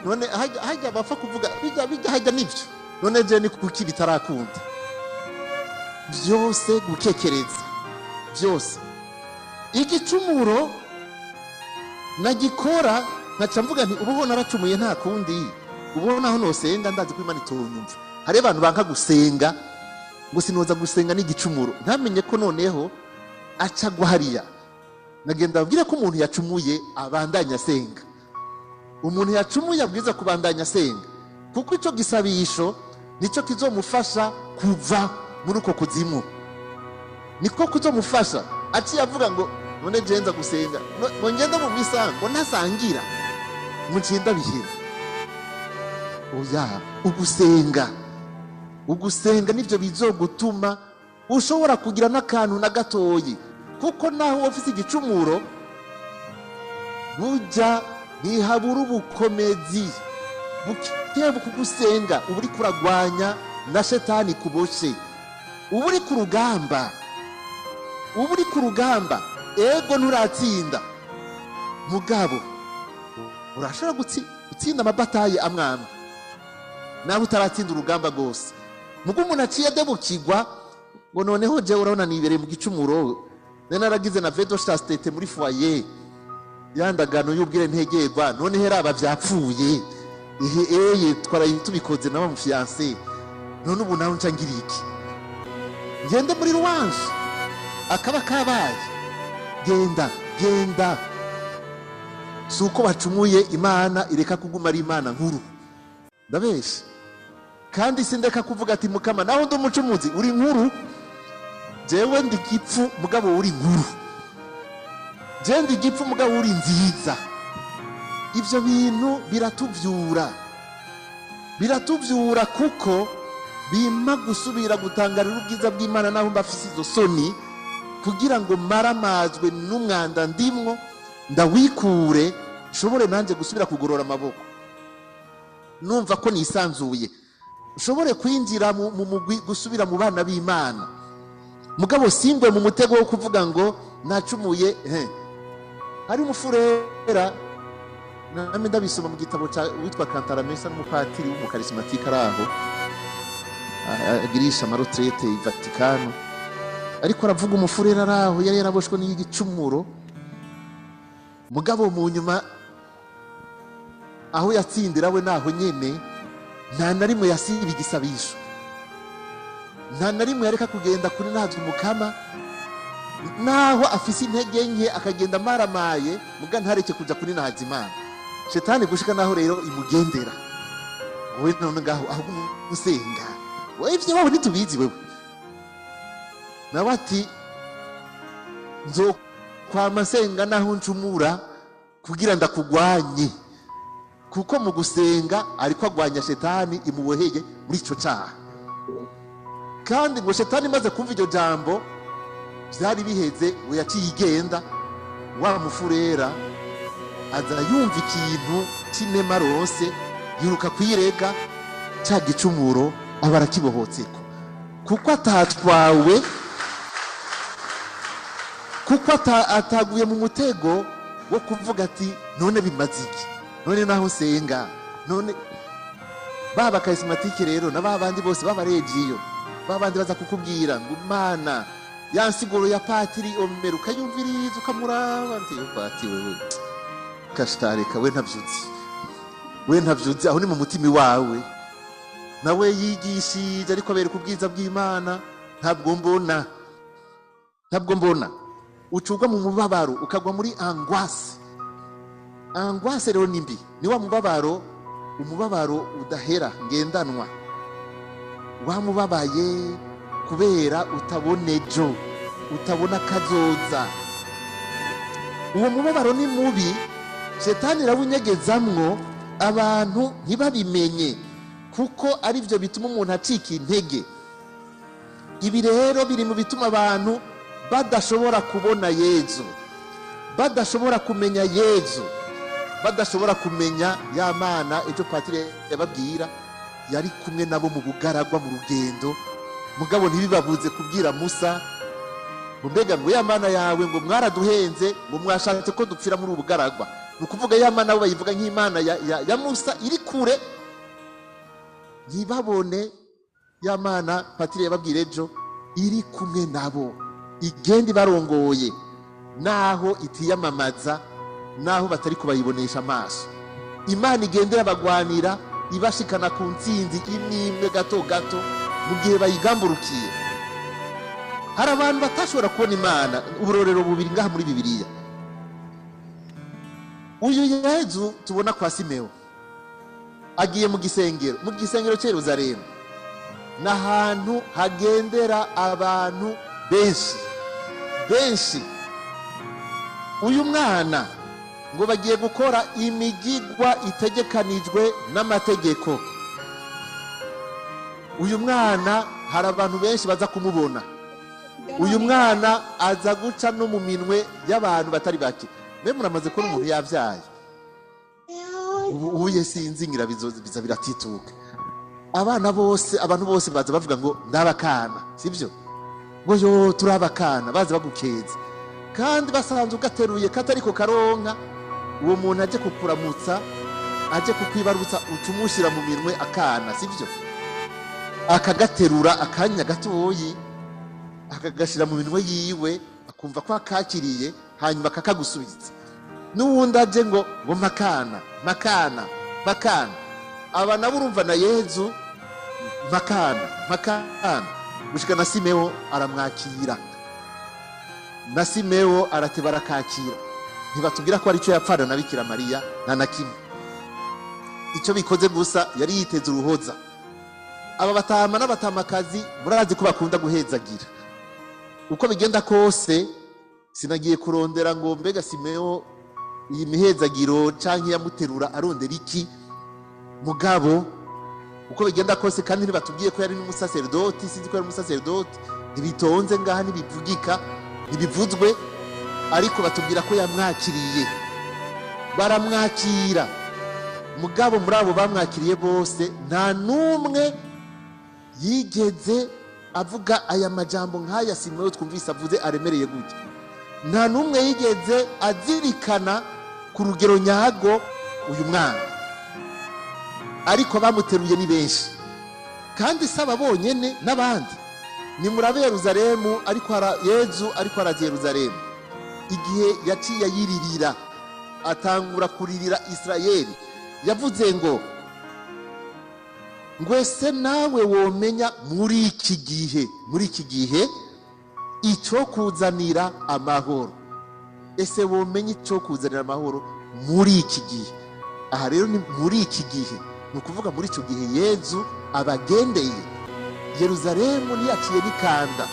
none hajya bapfa kuvuga bijya hajya nivyo. None je ni kuki bitarakunda? Byose gukekereza, byose igicumuro nagikora nkaca mvuga nti ubu naracumuye nta kundi, ubu naho nosenga ndazi ko Imana itonyumva. Hari abantu banka gusenga ngo sinoza gusenga n'igicumuro, ntamenye ko noneho aca hariya. Nagenda abwira ko umuntu yacumuye abandanya asenga, umuntu yacumuye abwiza kubandanya asenga, kuko ico gisabisho nico kizomufasha kuva muri uko kuzimu, niko kuzomufasha. Aciye avuga ngo none jenza gusenga ngo ngende mu misa ngo ntasangira ngo ncinda bihera. Oya, ugusenga, ugusenga nivyo bizogutuma ushobora kugira n'akantu na gatoyi, kuko naho ufise igicumuro burya ntihabura ubukomezi bukebu kugusenga. Uba uri kuragwanya na shetani kuboshe, uba uri ku rugamba, uba uri ku rugamba. Ego nturatsinda, mugabo urashobora gutsinda amabataye amwamwe nawe utaratsinda urugamba rwose. Mugo umuntu aciye adebukirwa ngo noneho je urabona nibereye mu gicumuro, nari naragize na vedo chastete muri foyer yandagano y'ubwire ntegerwa, none hera aba vyapfuye, ihe eye twaraye tubikoze na mu fiancé, none ubu naho nca ngira iki? Ngende muri ruwanje akaba kabaye. Genda genda, si uko bacumuye Imana ireka kuguma ari Imana nkuru, ndabesha. Kandi sindeka kuvuga ati: "Mukama, naho ndi umucumuzi, uri nkuru. Jewe ndi igipfu, mugabo uri nkuru. Jewe ndi igipfu, mugabo uri nziza." Ibyo bintu biratuvyura, biratuvyura, kuko bimpa gusubira gutangarira ubwiza bw'Imana naho mba afise izo soni, kugira ngo maramazwe n'umwanda ndimwo, ndawikure, nshobore nanjye gusubira kugorora amaboko, numva ko nisanzuye, nshobore kwinjira mu mugwi, gusubira mu bana b'Imana. Mugabo singwe mu mutego wo kuvuga ngo nacumuye. He, hari umufurera, namwe ndabisoma mu gitabo ca witwa Cantalamessa, n'umupatiri w'umukarismatike ari aho agirisha ama retraites i Vatikano. Ariko aravuga umufurera ari aho yari yaraboshwe n'igicumuro, mugabo mu nyuma aho yatsindira we naho nyene nta na rimwe yasiba igisabisho, nta na rimwe yareka kugenda kuri natwe Umukama, naho afise intege nke, akagenda amaramaye, muga ntareke kuja kuri nahaza Imana. Shetani gushika naho rero imugendera: "Wowe none ngaho aho usenga, wowe ivyo wawe ntitubizi wewe." Nawe ati: "Nzokwama nsenga naho ncumura, kugira ndakugwanye." Kuko mu gusenga ariko agwanya shetani imuboheye muri ico caha. Kandi ngo shetani imaze kumva iryo jambo, vyari biheze, ngo yaciye igenda. Wa mufurera aza yumva ikintu c'inema rose, yiruka kwirega ca gicumuro, aba arakibohotseko, kuko atatwawe, kuko ataguye mu mutego wo kuvuga ati: "None bimaze iki? None naho nsenga?" None baba charismatique rero na ba bandi bose b'abaregiyo, ba bandi baza kukubwira ngo Imana ya nsiguro ya patiri Omera, ukayumviriza, ukamuraba, nti: "Yo pati wewe kashitareka, we ntavyuzi, we ntavyuzi." Aho ni mu mutima wawe. Nawe yigishije ariko abereka ubwiza bw'Imana. Ntabwo mbona, ntabwo mbona. Ucugwa mu mubabaro, ukagwa muri angoisse. Angoisse rero ni mbi, ni wa mubabaro, umubabaro udahera ngendanwa, wamubabaye kubera utabona ejo, utabona kazoza. Uwo mubabaro ni mubi. Shetani irawunyegezamwo, abantu ntibabimenye, kuko ari byo bituma umuntu acika intege. Ibi rero biri mu bituma abantu badashobora kubona Yezu, badashobora kumenya Yezu, badashobora kumenya ya Mana ejo patiri yababwira yari kumwe nabo mu bugaragwa, mu rugendo. Mugabo ntibibabuze kubwira Musa ngo: "Mbega ngo ya Mana yawe, ngo mwaraduhenze, ngo mwashatse ko dupfira muri ubu bugaragwa." Ni ukuvuga ya Mana bo bayivuga nk'Imana ya Musa iri kure, ntibabone ya Mana patiri yababwira ejo iri kumwe nabo, igenda ibarongoye, naho itiyamamaza, naho batari kubayibonesha amaso. Imana igenda irabagwanira, ibashikana ku ntsinzi imwe imwe, gato gato, mu gihe bayigamburukiye. Hari abantu batashobora kubona Imana. Uburorero bubiri ngaha muri Bibiliya: uyu Yezu tubona kwa Simewo agiye mu gisengero, mu gisengero cy'i Yeruzalemu, ni ahantu hagendera abantu benshi benshi. Uyu mwana ngo bagiye gukora imigigwa itegekanijwe n'amategeko. Uyu mwana hari abantu benshi baza kumubona. Uyu mwana aza guca no mu minwe y'abantu batari bake. Mbe muramaze kubona umuntu yabyaye ubu uye? Sinzi, ngira biza biratituka. Abana bose, abantu bose baza bavuga ngo ndabakana, sibyo? Ngo: "Yo, turabakana." Baza bagukeza, kandi basanze ugateruye katariko karonka. Uwo muntu aje kukuramutsa, aje kukwibarutsa, uca umushyira mu minwe akana, sibyo? Akagaterura akanya gatoyi, akagashyira mu minwe yiwe, akumva ko akakiriye, hanyuma akakagusubiza. N'uwundi aje ngo makana, makana, makana. Aba nabo urumva na Yezu makana, makana, gushika na Simewo aramwakira. Na Simewo arateba arakakira. Ntibatubwira ko aricyo yapfana na Bikira Mariya, nta na kimwe. Icyo bikoze gusa, yari yiteze uruhoza. Aba batama n'abatamakazi murazi ko bakunda guhezagira. Uko bigenda kose, sinagiye kurondera ngo mbega Simeo iyi mihezagiro canke yamuterura arondera iki, mugabo uko bigenda kose, kandi ntibatubwiye ko yari n'umusaserdoti, sinzi ko yari umusaserdoti, ntibitonze ngaha, ntibivugika, ntibivuzwe, ariko batubwira ko yamwakiriye, baramwakira. Mugabo muri abo bamwakiriye bose nta n'umwe yigeze avuga aya majambo nk'aya Simeo twumvise avuze aremereye gutya. Nta n'umwe yigeze azirikana ku rugero nyago uyu mwana, ariko bamuteruye ni benshi, kandi si aba bonyene n'abandi. Ni murabe Yeruzalemu, ariko Yezu ariko araza Yeruzalemu, igihe yaciye ayiririra, atangura kuririra Isirayeli, yavuze ngo ngwese nawe womenya muri iki gihe, muri iki gihe icyo kuzanira amahoro. Ese womenya icyo kuzanira amahoro muri iki gihe? Aha rero ni muri iki gihe, ni ukuvuga muri icyo gihe Yezu abagendeye Yeruzalemu ntiyaciye n'ikanda.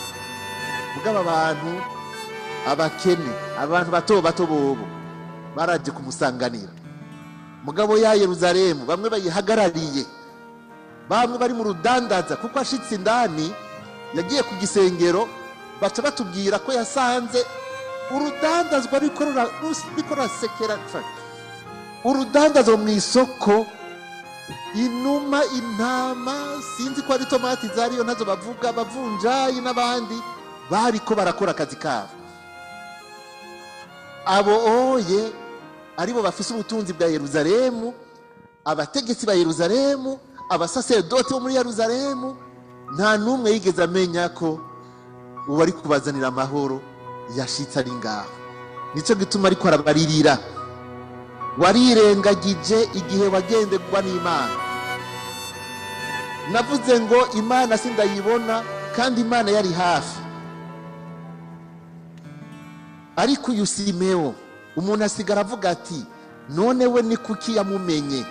Mugabo abantu abakene, abantu bato bato bobo baraje kumusanganira. Mugabo ya Yeruzalemu bamwe bayihagarariye, bamwe bari mu rudandaza, kuko ashitse indani yagiye ku gisengero, baca batubwira ko yasanze urudandazwa ruriko rurasekera, urudandazwa mu isoko, inuma, intama, sinzi ko ari tomati zariyo ntazo bavuga, abavunjayi n'abandi bariko barakora akazi kabo. Abo oye aribo bafise ubutunzi bwa Yeruzalemu, abategetsi ba Yeruzalemu, abasaserdoti bo muri Yeruzalemu, nta n'umwe yigeze amenya ko uwo ari kubazanira amahoro yashitse ari ngaho. Nico gituma ariko arabaririra. Warirengagije igihe wagenderwa n'Imana. Navuze ngo Imana sindayibona, kandi Imana yari hafi. Ariko uyu Simeo umuntu asigara avuga ati none we ni kuki yamumenye?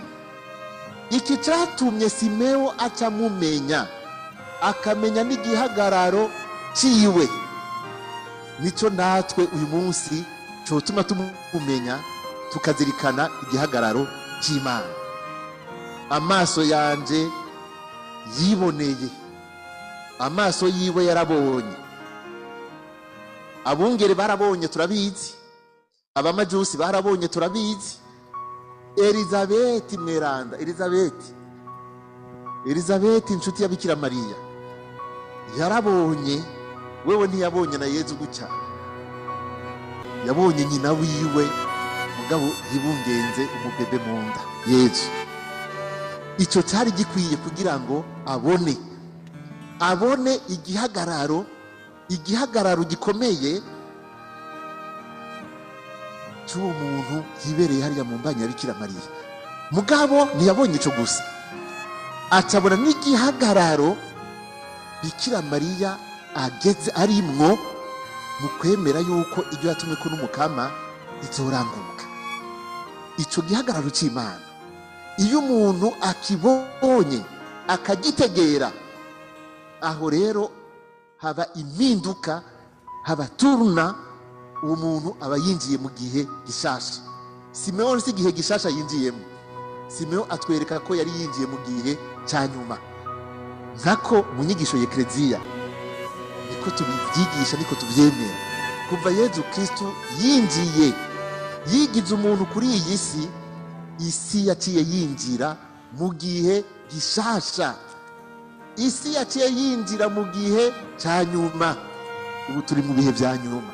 Iki cyatumye Simeo acamumenya, akamenya n'igihagararo ciwe, nico natwe uyu munsi cotuma tumumenya, tukazirikana igihagararo c'Imana. Amaso yanje yiboneye, amaso yiwe yarabonye. Abungere barabonye turabizi, abamajusi barabonye turabizi. Elizabeti mweranda, Elizabeti inshuti ya Bikira Mariya yarabonye. Wewe ntiyabonye na Yezu gutya, yabonye nyina wiwe mugabo yibungenze umubebe mu nda Yezu. Icyo cyari gikwiye kugira ngo abone, abone igihagararo, igihagararo gikomeye cy'uwo muntu yibereye hariya mu mbanya ya Bikira Mariya. Mugabo ntiyabonye ico gusa, acabona n'igihagararo Bikira Mariya ageze arimwo mu kwemera yuko ibyo yatumwe ko n'umukama izoranguka. Ico gihagararo c'Imana iyo umuntu akibonye akagitegera, aho rero haba impinduka, haba turuna, uwo muntu aba yinjiye mu gihe gishasha. Simeo si igihe gishasha yinjiyemo, Simeo atwereka ko yari yinjiye mu gihe cya nyuma. Nkako mu nyigisho ya Eklezia niko tubivyigisha, niko tuvyemera. Kuva Yezu Kristu yinjiye, yigize umuntu kuri iyi si, isi yaciye yinjira mu gihe gishasha, isi yaciye yinjira mu gihe cya nyuma. Ubu turi mu bihe vya nyuma,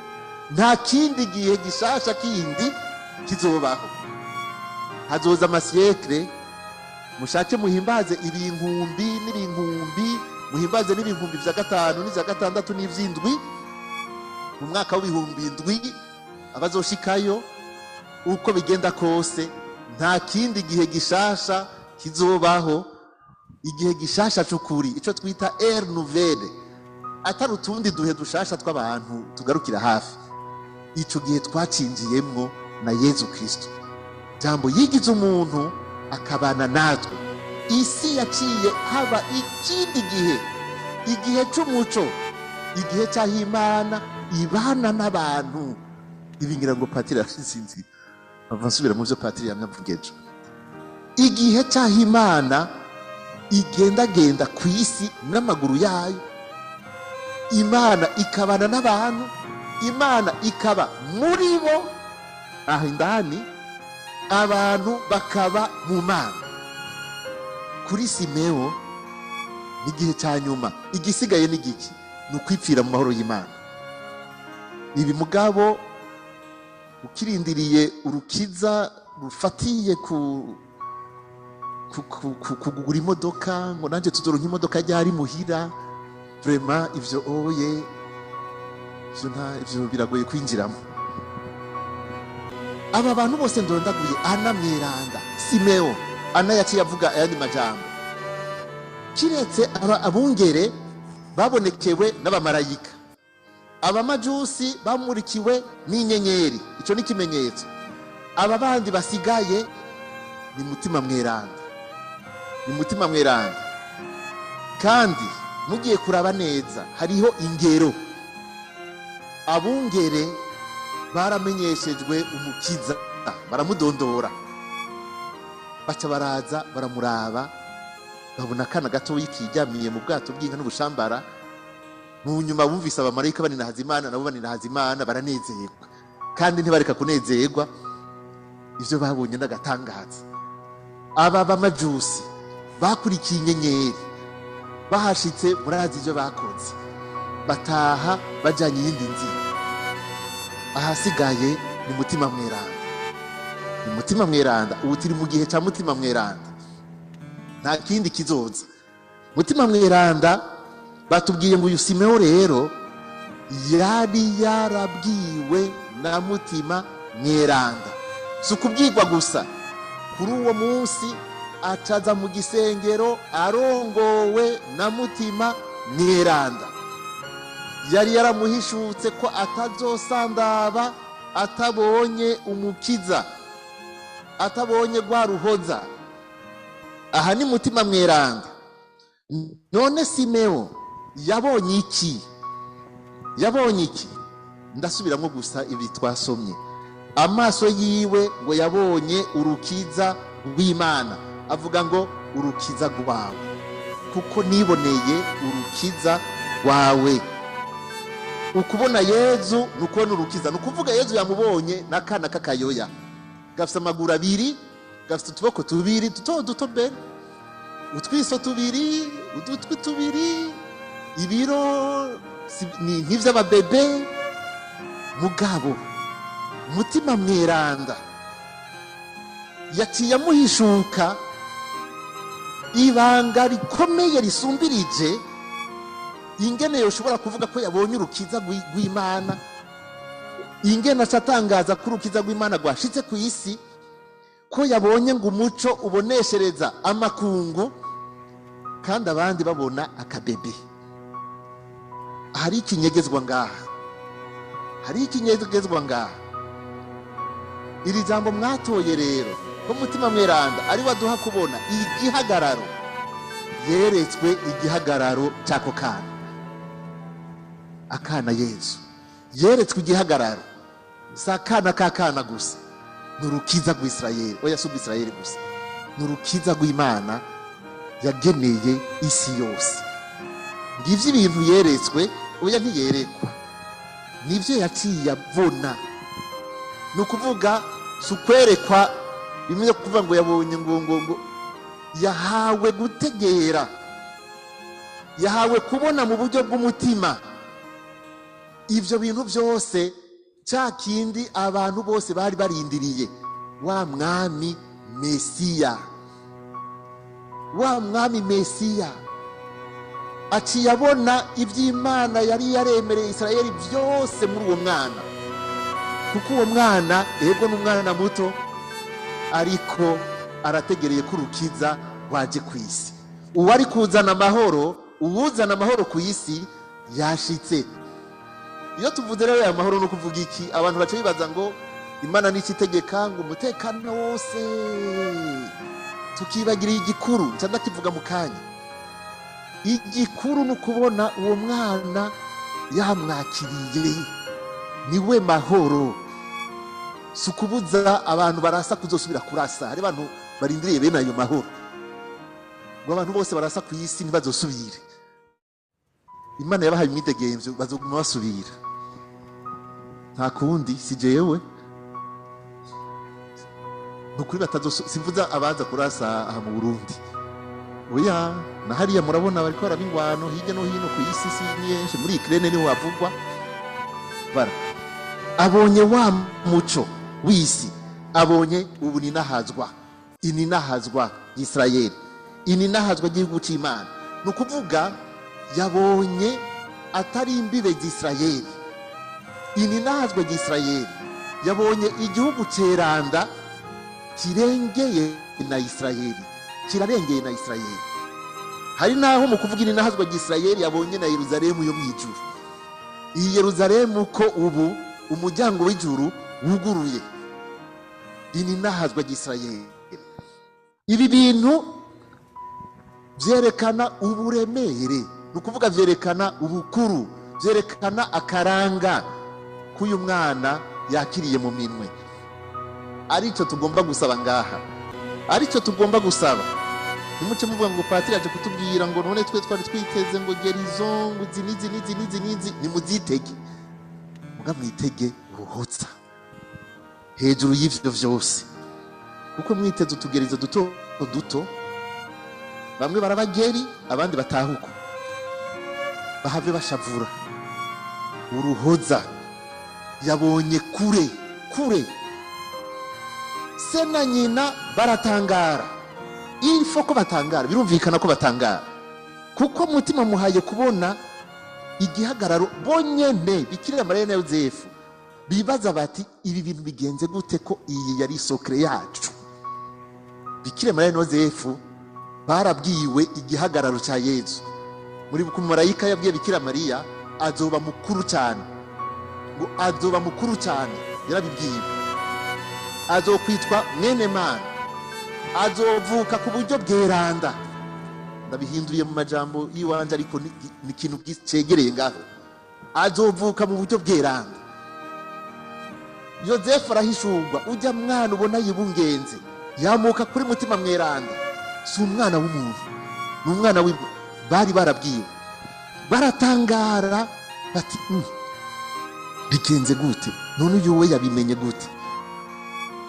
nta kindi gihe gishasha kindi kizobaho. Hazoza amasiyekre, mushake muhimbaze ibinkumbi n'ibinkumbi, muhimbaze n'ibihumbi vya gatanu n'ivya gatandatu n'ivy'indwi, mu mwaka w'ibihumbi indwi abazoshikayo. Uko bigenda kose nta kindi gihe gishasha kizobaho, igihe gishasha c'ukuri, ico twita ère nouvelle, atari utundi duhe dushasha tw'abantu tugarukira hafi. Ico gihe twacinjiyemwo na Yezu Kristo, jambo yigize umuntu akabana natwe. Isi yaciye haba ikindi gihe, igihe c'umuco, igihe cy'aho Imana ibana n'abantu. Ibi ngira ngo patiri sinzi ava nsubira mu byo patiri yamyavuga ejo. Igihe cy'aho Imana igendagenda ku isi n'amaguru yayo, Imana ikabana n'abantu, Imana ikaba muri bo aho indani, abantu bakaba mu Mana. Kuri Simewo n'igihe cya nyuma, igisigaye ni giki? Ni ukwipfira mu mahoro y'Imana. Ibi mugabo ukirindiriye urukiza rufatiye ku kugura imodoka, ngo nanjye tuzoronka imodoka ryari muhira, vraiment ivyo oye, ivyo nta, ivyo biragoye kwinjiramo. Aba bantu bose ndondaguye, Ana mweranda, Simeo, Ana yaciye avuga ayandi majambo, kiretse aba abungere babonekewe n'abamarayika, abamajusi bamurikiwe n'inyenyeri, ico ni ikimenyetso. Aba bandi basigaye ni Mutima mweranda, ni Mutima mweranda. Kandi mugiye kuraba neza hariho ingero. Abungere baramenyeshejwe umukiza, baramudondora, baca baraza baramuraba, babona akana gatoyi kiryamiye mu bwato bw'inka n'ubushambara. Mu nyuma bumvise abamarayika baninahaza Imana, nabo baninahaza Imana, baranezerwa. Kandi ntibareka kunezerwa, ivyo babonye n'agatangaza. Aba bamajusi bakurikiye inyenyeri, bahashitse murazi ivyo bakoze, bataha bajanye iyindi nzira. Ahasigaye ni Mutima mweranda, ni Mutima mweranda. Ubu turi mu gihe ca Mutima mweranda, nta kindi kizoza. Mutima mweranda batubwiye ngo uyu Simeo rero yari yarabwiwe na Mutima mweranda. Si ukubwirwa gusa, kuri uwo munsi acaza mu gisengero arongowe na Mutima mweranda. Yari yaramuhishutse ko atazosandaba atabonye umukiza, atabonye rwa ruhoza. Aha ni Mutima mweranda. None Simeo yabonye iki? Yabonye iki? Ndasubiramo gusa ibi twasomye. Amaso yiwe ngo yabonye urukiza rw'Imana, avuga ngo urukiza rwawe, kuko niboneye urukiza rwawe. Ukubona Yezu ni ukubona urukiza. Ni ukuvuga Yezu yamubonye n'akana k'akayoya gafite amaguru abiri, gafite utuboko tubiri duto duto mbere, utwiso tubiri, udutwi tubiri, ibiro ni nk'ivy'ababebe. Mugabo Mutima mweranda yaciye amuhishuka ibanga rikomeye risumbirije ingene yoshobora kuvuga ko yabonye urukiza rw'Imana, ingene acatangaza ko urukiza rw'Imana rwashitse ku isi, ko yabonye ngo umuco uboneshereza amakungu kandi abandi babona akabebe. Hari ikinyegezwa ngaha, hari ikinyegezwa ngaha. Iri jambo mwatoye rero ko Mutima mweranda ari waduha kubona igihagararo, yeretswe igihagararo cy'ako kana, akana Yezu yeretswe igihagararo. Si akana k'akana gusa, ni urukiza rw'Isirayeli. Oya, si urw'Isirayeli gusa, ni urukiza rw'Imana yageneye isi yose. Ngivyo ibintu yeretswe, oya ntiyerekwa, nivyo yaciye abona. Ni ukuvuga si ukwerekwa bimwe kuvuga ngo yabonye ngo ngo ngo, yahawe gutegera, yahawe kubona mu buryo bw'umutima ivyo bintu byose, cya kindi abantu bose bari barindiriye, wa mwami Mesiya, wa mwami Mesiya aciye abona iby'Imana yari yaremereye Isirayeli byose muri uwo mwana. Kuko uwo mwana ego ni umwana muto, ariko arategereye ko urukiza rwaje ku isi. Uwari kuzana amahoro, uwuzana amahoro ku isi yashitse. Iyo tuvuze rero aya mahoro no kuvuga iki, abantu baca bibaza ngo Imana ni ikitegeka ngo umutekano wose Tukibagira igikuru, nca ndakivuga mu kanya. Igikuru ni ukubona uwo mwana yamwakiriye, niwe mahoro. Si ukubuza abantu barasa kuzosubira kurasa. Hari abantu barindiriye bene ayo mahoro, ngo abantu bose barasa ku isi ntibazosubire. Imana yabahaye imyidegemvyo, bazoguma basubira. Nta kundi, si jewe, ni ukuri simvuza abaza kurasa aha mu Burundi, oya. Na hariya murabona bariko baraba ingwano hirya no hino ku isi, si nyinshi muri Ukraine niho havugwa. Bara abonye wa muco w'isi, abonye ubu ninahazwa, ininahazwa y'Isirayeli, ininahazwa ry'igihugu c'Imana. Ni ukuvuga yabonye atari imbibe z'Isirayeli, ininahazwa ry'Isirayeli, yabonye igihugu ceranda kirengeye na Isirayeli, kirarengeye na Isirayeli. Hari naho mu kuvuga ininahazwa ry'Isirayeli yabonye na Yeruzalemu yo mw'ijuru. Iyi Yeruzalemu ko ubu umuryango w'ijuru wuguruye, ininahazwa ry'Isirayeli. Ibi bintu vyerekana uburemere, ni ukuvuga vyerekana ubukuru, vyerekana akaranga k'uyu mwana yakiriye mu minwe. Aricyo tugomba gusaba ngaha, aricyo tugomba gusaba. Nimuce muvuga ngo patiri aje kutubwira ngo none twe twari twiteze ngo guérison, ngo izi n'izi n'izi n'izi n'izi. Nimuzitege, muga mwitege uruhotsa hejuru y'ivyo vyose, kuko mwiteze utugerizo duto duto, bamwe barabageri, abandi batahuko bahave bashavura. Uruhoza yabonye kure kure. Se na nyina baratangara. Il faut ko batangara, birumvikana ko batangara, kuko mutima muhaye kubona igihagararo bonyene. Bikira Mariya na Yozefu bibaza bati: "Ibi bintu bigenze gute, ko iyi yari secret yacu?" Bikira Mariya na Yozefu barabwiwe igihagararo cya Yezu. Muri ku marayika yabwiye Bikira Mariya azoba mukuru cyane, ngo azoba mukuru cyane, yarabibwiwe, azokwitwa mwene Mana, azovuka ku buryo bweranda. Ndabihinduriye mu majambo y'iwanje, ariko ni ikintu cegereye ngaho. Azovuka mu buryo bweranda. Yozefu arahishurwa: ujya mwana ubona yibungenze yamuka kuri mutima mweranda, si umwana w'umuntu, ni umwana w'imana. Bari barabwiwe, baratangara bati: Bigenze gute none? Uyu we yabimenye gute?"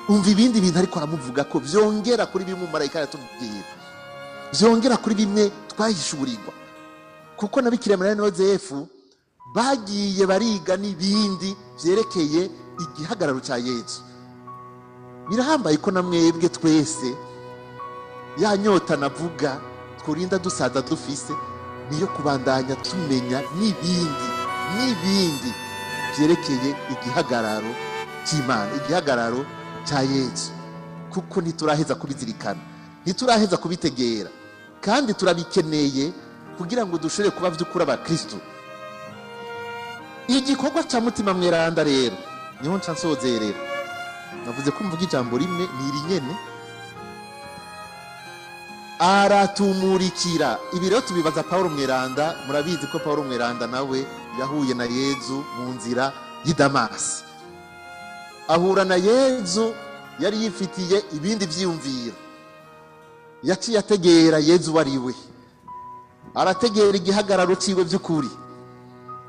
Umva ibindi bintu ariko aramuvuga ko vyongera kuri bimwe umumarayika yatubwira, vyongera kuri bimwe twahishurirwa, kuko na Bikira Mariya na Yozefu bagiye bariga n'ibindi vyerekeye igihagararo cya Yezu. Birahambaye ko na mwebwe twese ya nyota navuga twurinda dusaza dufise niyo kubandanya tumenya n'ibindi n'ibindi vyerekeye igihagararo cy'Imana, igihagararo cya Yezu, kuko ntituraheza kubizirikana, ntituraheza kubitegera, kandi turabikeneye kugira ngo dushobore kuba vy'ukuri abakristo. Igikorwa cya mutima mweranda rero niho nca nsozerera. Navuze ko mvuga ijambo rimwe, ni iri nyene: aratumurikira. Ibi rero tubibaza Paulo mweranda. Murabizi ko Paulo mweranda nawe yahuye na Yezu mu nzira y'i Damasi. Ahura na Yezu yari yifitiye ibindi vyiyumviro. Yaciye ategera Yezu wari we, arategera igihagararo ciwe by'ukuri.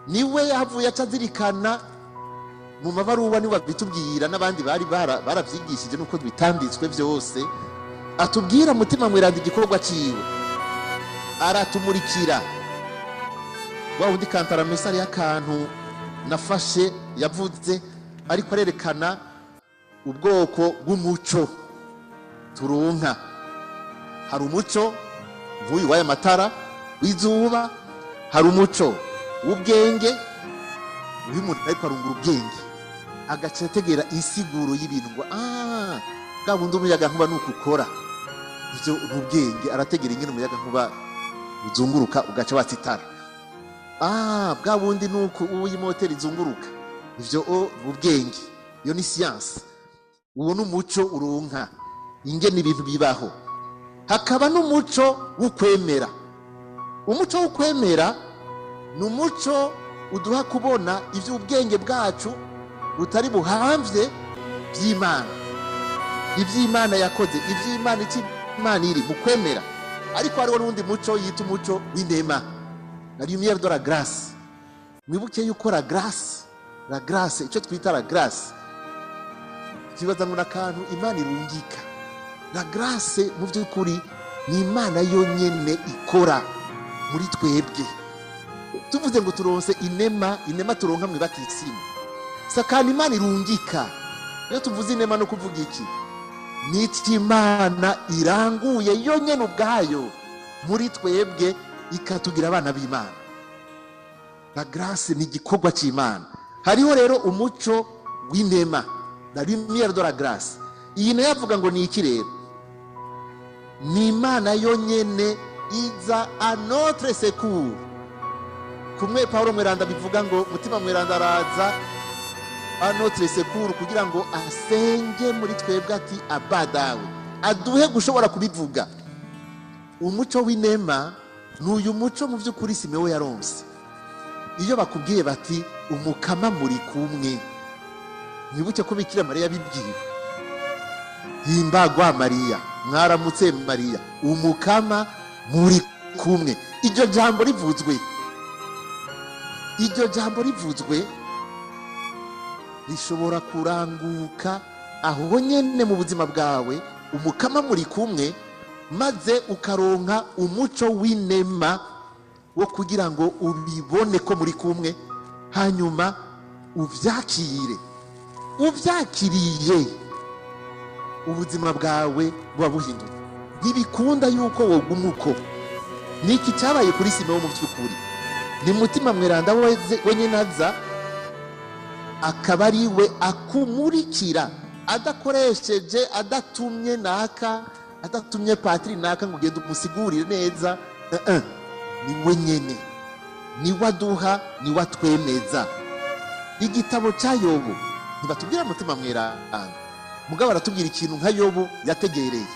Niwe yahavuye aca azirikana mu mabaruwa, niwe babitubwira n'abandi bari baravyigishije, nuko bitanditswe byose. Atubwira mutima mweranda igikorwa ciwe: aratumurikira. Wa wundi Cantalamessa, hariho akantu nafashe yavuze ariko arerekana ubwoko bw'umuco turonka. Hari umuco nk'uyu w'aya matara w'izuba, hari umuco w'ubwenge, uyu muntu ariko arungura ubwenge, agaca ategera insiguro y'ibintu, ngo ah, bwa bundi umuyaga nkuba nuko ukora. Ivyo ni ubwenge, arategera ingene umuyaga nkuba uzunguruka ugaca watsa itara. Ah, bwa bundi nuko ubu moteri izunguruka. Ivyo o ni ubwenge, iyo ni science. Uwo ni umuco uronka ingene ibintu bibaho. Hakaba n'umuco w'ukwemera. Umuco w'ukwemera ni umuco uduha kubona iby'ubwenge bwacu butari buhamvye by'Imana, iby'Imana yakoze, iby'Imana, icyo Imana iri mu kwemera. Ariko hariho n'undi muco yita umuco w'inema, la lumière de la grâce. Mwibuke yuko la grâce, la grâce, icyo twita la grâce, kibaza ngo n'akantu Imana irungika. La grâce mu by'ukuri ni Imana yonyene ikora muri twebwe. Tuvuze ngo turonse inema, inema turonka mu ibatisimu, si akantu Imana irungika. Iyo tuvuze inema no kuvuga iki? Ni icyo Imana iranguye yonyene ubwayo muri twebwe, ikatugira abana b'Imana. La grâce ni igikorwa cy'Imana. Hariho rero umuco w'inema, la lumière de la grâce. Iyi nayo avuga ngo ni iki rero? Ni Imana yonyene iza à notre secours, kumwe Paulo Mweranda bivuga ngo Mutima Mweranda araza à notre secours kugira ngo asenge muri twebwe ati "Aba Dawe", aduhe gushobora kubivuga. Umuco w'inema ni uyu muco mu by'ukuri Simewo yaronse. Iyo bakubwiye bati "Umukama muri kumwe", mwibuke ko Bikira Mariya bibwiwe: "Himbagwa Mariya, mwaramutse Mariya, Umukama muri kumwe." Iryo jambo rivuzwe, iryo jambo rivuzwe, rishobora kuranguka aho nyene mu buzima bwawe, "Umukama muri kumwe", maze ukaronka umuco w'inema wo kugira ngo ubibone ko muri kumwe, hanyuma uvyakire. Uvyakiriye, ubuzima bwawe buba buhindutse. Ntibikunda yuko woguma uko. Ni iki cyabaye kuri Simewo? Mu by'ukuri ni Mutima Mweranda wenyine aza akaba ari we akumurikira, adakoresheje, adatumye naka, adatumye patiri naka ngo ugende umusigurire neza. Ni we nyene, niwe aduha, niwe atwemeza. Igitabo cya Yobu ntibatubwira Mutima Mweranda, mugabo aratubwira ikintu nka Yobu yategereye.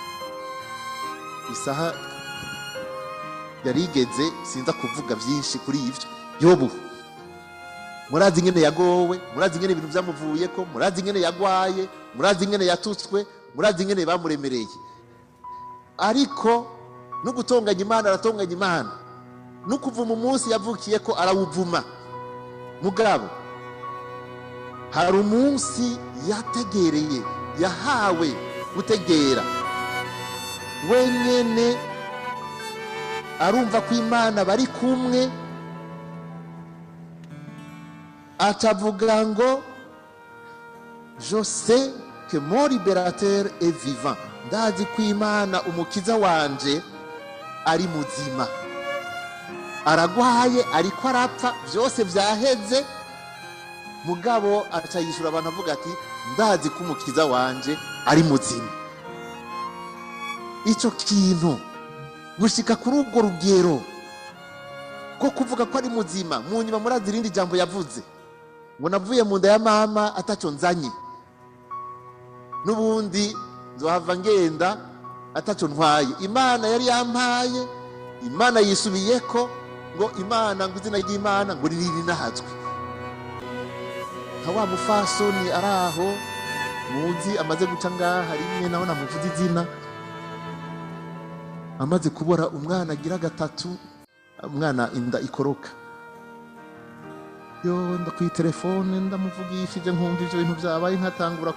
Isaha yarigeze, sinza kuvuga byinshi kuri ibyo. Yobu murazi ingene yagowe, murazi ingene ibintu byamuvuyeko, murazi ingene yagwaye, murazi ingene yatutswe, murazi ingene bamuremereye. Ariko no gutonganya Imana aratonganya Imana, no kuvuma umunsi yavukiye ko arawuvuma. Mugabo hari umunsi yategereye, yahawe gutegera wenyene, arumva ko Imana bari kumwe, acavuga ngo "Je sais que mon libérateur est vivant", ndazi ko Imana umukiza wanje ari muzima. Aragwaye, ariko arapfa, byose byaheze, mugabo aca yishura abantu avuga ati "Ndazi ko umukiza wanje ari muzima." Icyo kintu, gushika kuri urwo rugero ko kuvuga ko ari muzima. Mu nyuma murazi irindi jambo yavuze ngo "Navuye mu nda ya mama ataco nzanye, n'ubundi nzohava ngenda ataco ntwaye. Imana yari yampaye, Imana yisubiyeko." Ngo Imana, ngo izina ry'Imana ngo ririnahatswe. Nka wa mufasoni ari aho muzi amaze guca ngaha rimwe, naho namuvuze izina, amaze kubora umwana agira gatatu, umwana inda ikoroka. Yo ndakwiye telefone, ndamuvugishije, nkumva ivyo bintu vyabaye, nkatangura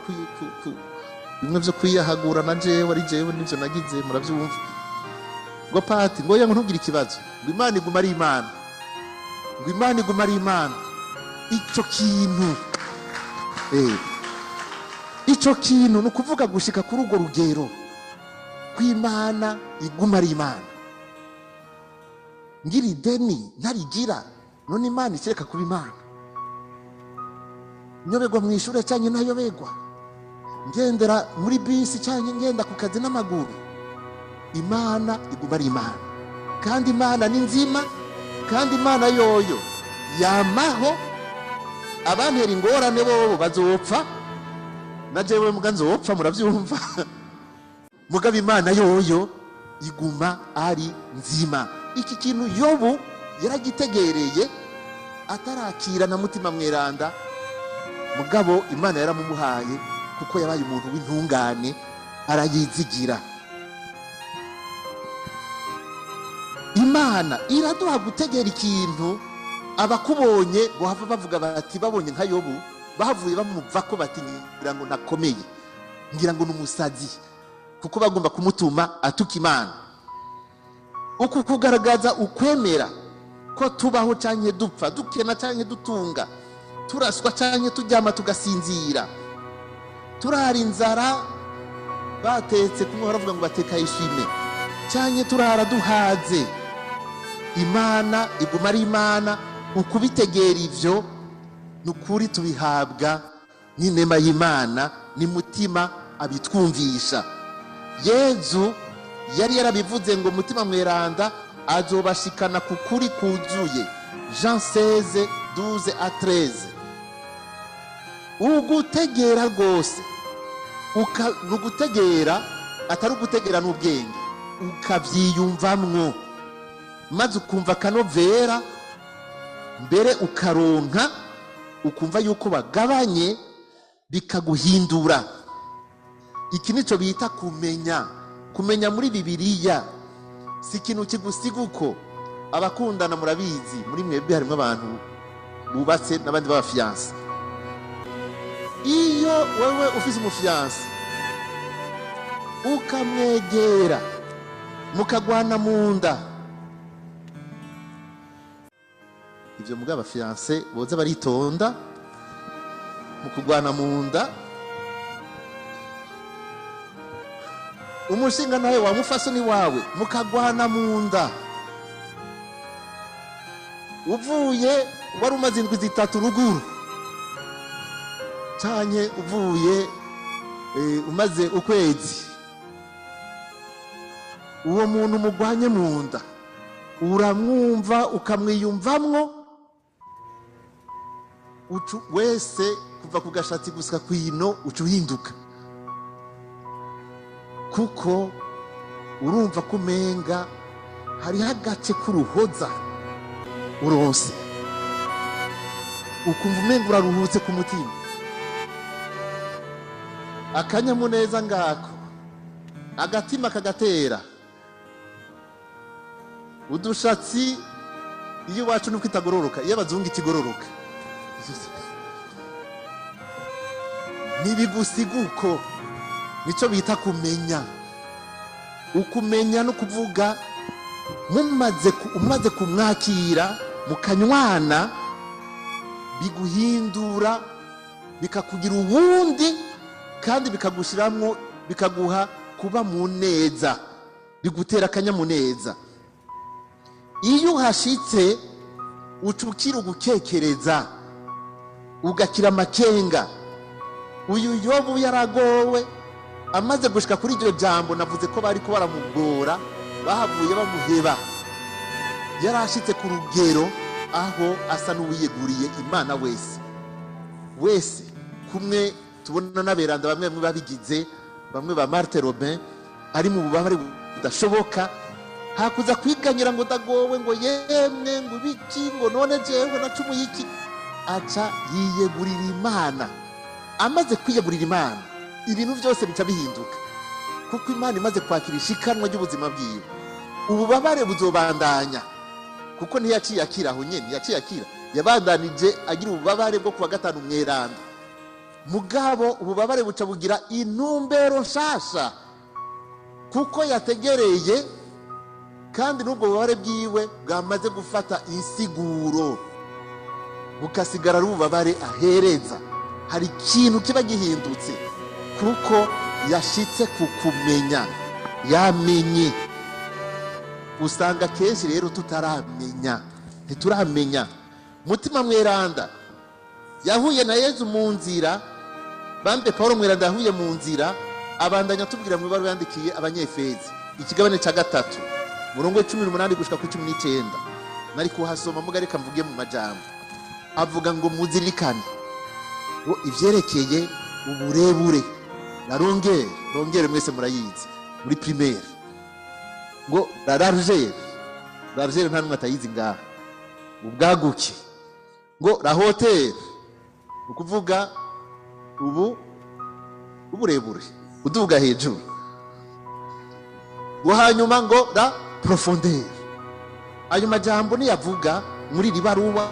bimwe vyo kwiyahagura. Na jewe ari jewe nivyo nagize, muravyumva. Ngo "Pati", ngo "Yango ntugire ikibazo", ngo "Imana iguma ari Imana", ngo "Imana iguma ari Imana." Ico kintu, ico kintu ni ukuvuga gushika kuri urwo rugero kw'Imana iguma ari Imana. Ngira ideni, ntarigira, none Imana ikireka kuba Imana? Nyoberwa mu ishuri cyangwa ntayoberwa, ngendera muri bisi cyangwa ngenda ku kazi n'amaguru, Imana iguma ari Imana. Kandi Imana ni nzima, kandi Imana yoyo yamaho. Abantera ingorane bobo bazopfa, na jewe muga nzopfa, murabyumva. Mugabo Imana yoyo Iguma ari nzima. Iki kintu Yobu yaragitegereye atarakira na Mutima Mweranda, mugabo Imana yaramumuhaye kuko yabaye umuntu w'intungane, arayizigira. Imana iraduha gutegera ikintu abakubonye bohava bavuga bati babonye nka Yobu bahavuye bamuva ko bati ngira ngo nakomeye, ngira ngo numusazi, kuko bagomba kumutuma atuka Imana. Uku kugaragaza ukwemera ko tubaho canke dupfa, dukena canke dutunga, turaswa canke turyama tugasinzira, turara inzara batetse kumwe baravuga ngo bateka ishime, canke turara duhaze, Imana iguma ari Imana. Ukubitegera ivyo nukuri tubihabwa n'inema y'Imana, ni Mutima abitwumvisha. Yezu yari yarabivuze ngo Mutima Mweranda azobashikana ku kuri kuzuye, Jean 16 12 à 13. Ugutegera rwose, nugutegera atari ugutegera n'ubwenge, ukavyiyumvamwo maze ukumva akanovera, mbere ukaronka ukumva yuko bagabanye, bikaguhindura. Iki nico bita kumenya. Kumenya muri Bibiliya si ikintu kigusiga uko. Abakundana murabizi, muri mwebwe harimo abantu bubatse n'abandi b'abafiyanse. Iyo wewe ufise umufiyanse ukamwegera mukagwana mu nda, ivyo mugabo abafiyanse boza baritonda mu kugwana mu nda. Umushinga nawe wa mufasoni wawe mukagwana mu nda, uvuye wari umaze indwi zitatu ruguru, canke uvuye umaze ukwezi, uwo muntu mugwanye mu nda uramwumva ukamwiyumvamwo wese kuva ku gashatsi gusa kwino uca uhinduka, kuko urumva kumenga hariho agace k'uruhoza uronse, ukumva umenga uraruhutse ku mutima, akanyamuneza ngako, agatima kagatera, udushatsi iyo iwacu nuko itagororoka, iyo abazungu ikigororoka ntibigusiga uko. Nico bita kumenya. Ukumenya no kuvuga umaze kumwakira mukanywana, biguhindura bikakugira uwundi, kandi bikagushiramwo, bikaguha kuba mu neza, bigutera akanyamuneza. Iyo uhashitse ucukira ugukekereza, ugakira amakenga. Uyu Yobu yaragowe amaze gushika kuri iryo jambo navuze ko bari ko baramugora, bahavuye bamuheba. Yarashitse ku rugero aho asa n'uwiyeguriye Imana wese wese, kumwe tubona n'aberanda bamwe bamwe babigize, bamwe ba Marthe Robin ari mu bubabare budashoboka, hakuza kwiganyira ngo ndagowe, ngo yemwe, ngo ibiki, ngo none jewe nacumuye iki, aca yiyegurira Imana. Amaze kwiyegurira Imana ibintu byose bica bihinduka, kuko Imana imaze kwakira ishikanwa ry'ubuzima bwiwe, ububabare buzobandanya, kuko ntiyaciye akira aho nyene, yaciye akira, yabandanije agira ububabare bwo kuwa gatanu mweranda. Mugabo ububabare buca bugira intumbero nshasha, kuko yategereye, kandi n'ubwo bubabare bwiwe bwamaze gufata insiguro, bukasigara ari ububabare ahereza. Hari ikintu kiba gihindutse kuko yashitse ku kumenya, yamenye. Usanga kenshi rero tutaramenya, ntituramenya. Mutima Mweranda yahuye na Yezu mu nzira, bambe Paulo Mweranda yahuye mu nzira, abandanya tubwira mu ibaruwa yandikiye Abanyefezi ikigabane ca 3 murongo 18 gushika ku 19. Nari kuhasoma muga reka mvuge mu majambo. Avuga ngo muzirikane ngo ivyerekeye uburebure na rongere, rongere mwese murayizi muri primaire. Ngo la largeur, largeur nta numwe atayizi ngaha, ubwaguke. Ngo la hauteur, ukuvuga ubu uburebure uduga hejuru. Ngo hanyuma ngo la profondeur. Ayo majambo niyavuga muri iri baruwa,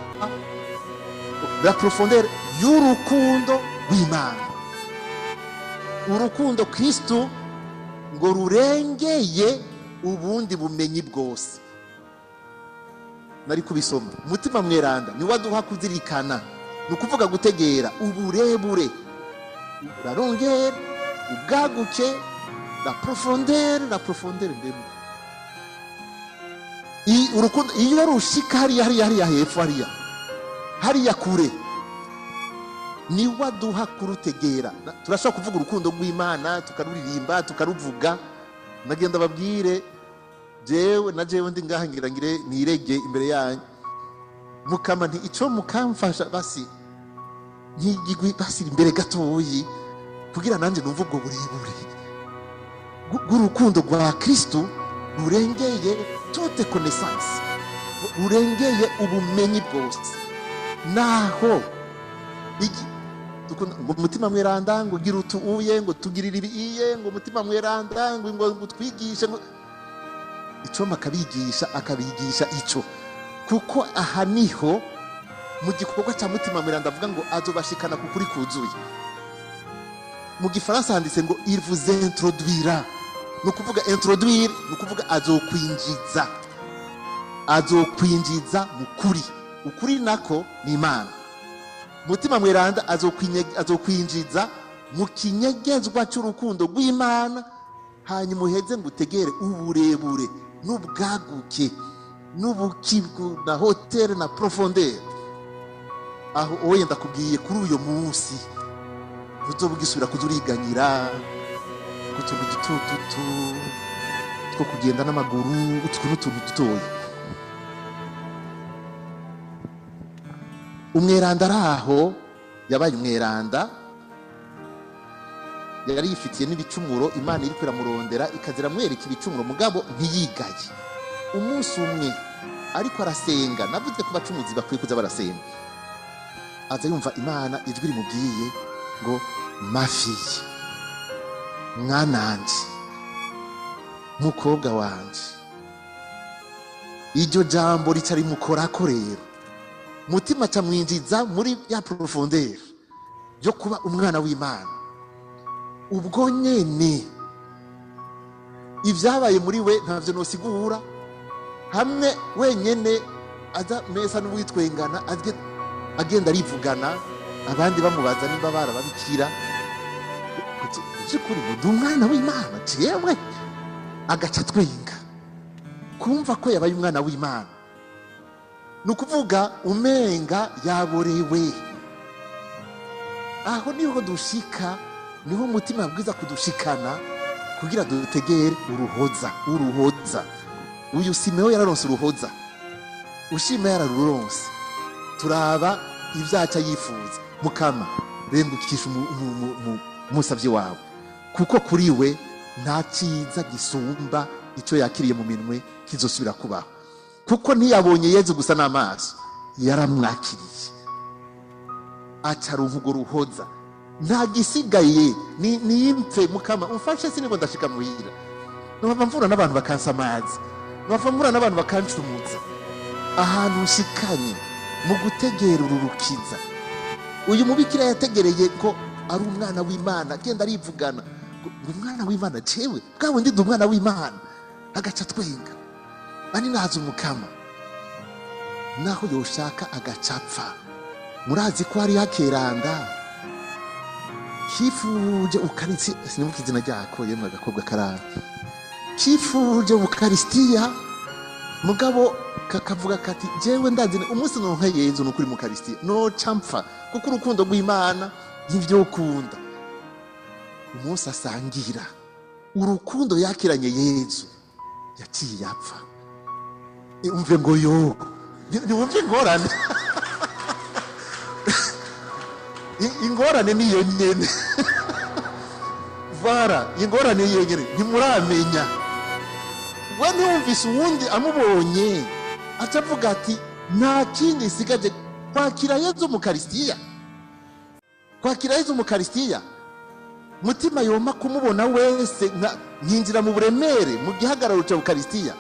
la profondeur y'urukundo rw'Imana, urukundo Kristo ngo rurengeye ubundi bumenyi bwose. Nari kubisoma, Mutima Mweranda niwe aduha kuzirikana, ni ukuvuga gutegera uburebure, la longueur, ubwaguke, la profondeur, la profondeur mbemu. Urukundo iyo rushika hariya hariya hariya hepfo hariya hariya kure, niwe aduha kurutegera. Turashobora kuvuga urukundo rw'Imana tukaruririmba tukaruvuga. Nagenda babwire jewe na jewe ndi ngaha ngira ngire nirege imbere yanyu, mukama nti ico mukamfasha basi nkigigwi basi imbere gatoyi kugira nanje numve ubwo burebure bw'urukundo rwa Kristo rurengeye toute connaissance, rurengeye ubumenyi bwose. Naho ngo Mutima Mweranda ngo gira utuye, ngo tugirire ibiye, ngo Mutima Mweranda ngo ngo twigishe, ngo ico makabigisha akabigisha ico, kuko aha niho mu gikorwa cya Mutima Mweranda avuga ngo azobashikana ku kuri kuzuye. Mu gifaransa handitse ngo il vous introduira, ni ukuvuga introduire, ni ukuvuga azokwinjiza, azokwinjiza mu kuri. Ukuri nako ni Imana. Mutima Mweranda azokwinjiza mu kinyegezwa cy'urukundo rw'Imana, hanyuma uheze ngo utegere uburebure n'ubwaguke n'ubukibu na hauteur na profondeur. Aho oye ndakubwiye kuri uyo munsi uzobugisubira kuzuriganyira kutuntu duto duto two kugenda n'amaguru, utwo n'utuntu dutoya. Umweranda araho yabaye umweranda, yari yifitiye n'ibicumuro, Imana iri kwiramurondera ikazira mwereka ibicumuro, mugabo ntiyigaye. Umunsi umwe ariko arasenga, navuze ko bacumuzi bakwiye kuza barasenga, aza yumva Imana ijwi rimubwiye ngo mafi mwananje mukobwa wanje. Iryo jambo rica rimukorako rero, Mutima camwinjiza muri ya profondeur yo kuba umwana w'Imana. Ubwo nyene ivyabaye muri we ntavyo nosigura, hamwe wenyene aza mesa n'uwitwengana agenda arivugana, abandi bamubaza nimba barababikira by'ukuri ngo ndi umwana w'Imana jewe, agaca twenga kumva ko yabaye umwana w'Imana. Ni ukuvuga umenga yaborewe. Aho niho dushika, niho umutima bwiza kudushikana kugira dutegere uruhoza, uruhoza. Uyu Simeon yararonse uruhoza, ushima yararuronse. Turaba ivyaca yifuza, mukama rengukisha umusavyi wawe, kuko kuri we nta ciza gisumba ico yakiriye mu minwe kizosubira kubaho. Kuko ntiyabonye Yezu gusa n'amaso, yaramwakiriye acaronka urwo ruhoza. Nta gisigaye, nimpfe mukama umfashe siniko ndashika muhira, nova mvura n'abantu bakansamaza, nova mvura n'abantu bakancumutsa. Ahantu nshikanye mu gutegera uru rukiza, uyu mubikira yategereye ko ari umwana w'Imana, agenda arivugana ngo umwana w'Imana jewe bwa bundi ndi umwana w'Imana, agaca twenga ani naza umukama. Naho yoshaka agacapfa. Murazi ko hari hakeranda kifuje ukaritsi, sinibuka izina ryako yemwe agakobwa karara, kifuje ukaristia, mugabo kakavuga kati jewe ndazi umunsi nonka Yezu nukuri mu karistia no campfa, kuko urukundo rw'Imana nivyo ukunda. Umunsi asangira urukundo yakiranye Yezu yaciye yapfa. Umve ngo yo niwumve ingorane ingorane niyo nyene vara, ingorane niyo nyene ntimuramenya. We ntiwumvise uwundi amubonye aca avuga ati nta kindi nsigaje kwakira Yezu mu Karisitiya, kwakira Yezu mu Karisitiya. Mutima yoma kumubona wese nkinjira mu buremere mu gihagararo cya Ukarisitiya.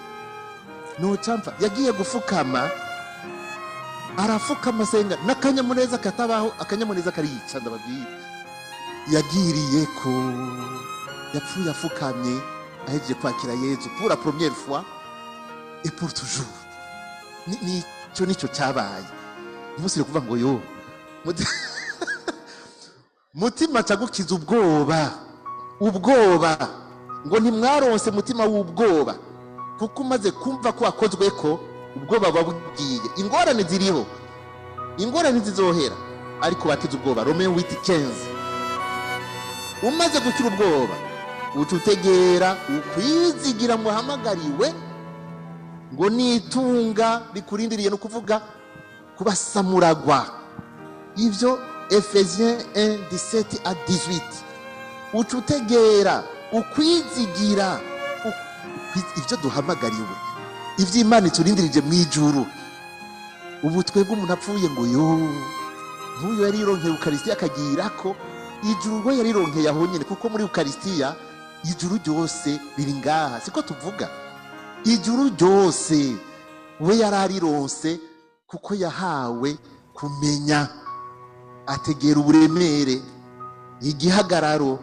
Nocamfa yagiye gufukama, arafukama asenga n'akanyamuneza katabaho, akanyamuneza kariyica. Ndababwira, yagiriye ko yapfuye afukamye ahejeje kwakira Yezu pour la première fois et pour toujours. Nicyo nicyo cyabaye. Ntimusire kuvuga ngo yo mutima acagukiza ubwoba, ubwoba ngo ntimwaronse mutima w'ubwoba, kuko umaze kumva ko wakozwe ko ubwoba buba bugiye. Ingorane ziriho, ingorane zizohera, ariko wakize ubwoba. Romains 8:15. Umaze gukira ubwoba, uca utegera ukwizigira muhamagariwe ngo nitunga rikurindiriye, ni ukuvuga kubasamuragwa. Ibyo Ephésiens 1 17 à 18. Uca utegera ukwizigira ibyo duhamagariwe, iby'Imana iturindirije mu ijuru. Ubu twebwe umuntu apfuye ngo yo nk'uyu yari yironkeye Ukarisitiya akagira ko ijuru, we yarironkeye aho nyine, kuko muri Ukarisitiya ijuru ryose riri ngaha. Siko tuvuga ijuru ryose we yari arironse, kuko yahawe kumenya, ategera uburemere, igihagararo.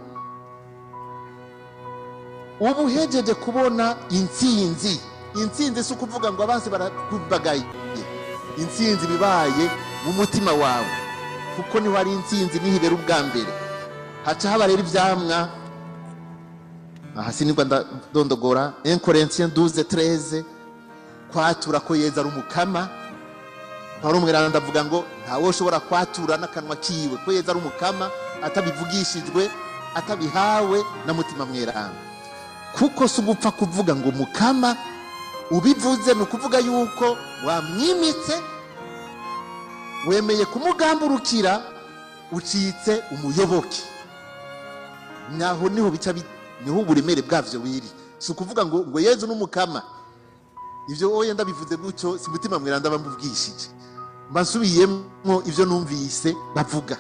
Ubu uhejeje kubona intsinzi. Intsinzi si ukuvuga ngo abansi barakubagaye. Intsinzi bibaye mu mutima wawe, kuko niho ari intsinzi, nihibera ubwa mbere. Haca haba rero ivyamwa. Aha sinigwa ndondogora. 1 Corinthiens 12 13, kwatura ko Yezu ari umukama. Pawulo umweranda ndavuga ngo ntawe ushobora kwatura n'akanwa kiwe ko Yezu ari umukama atabivugishijwe, atabihawe na Mutima Mweranda, kuko si ugupfa kuvuga ngo mukama. Ubivuze ni ukuvuga yuko wamwimitse, wemeye kumugamburukira, ucitse umuyoboke. Naho niho bica, niho uburemere bwavyo biri. Si ukuvuga ngo Yezu n'umukama. Ivyo oye ndabivuze gutyo, si Mutima Mweranda bamubwishije, mbasubiyemwo ivyo numvise bavuga.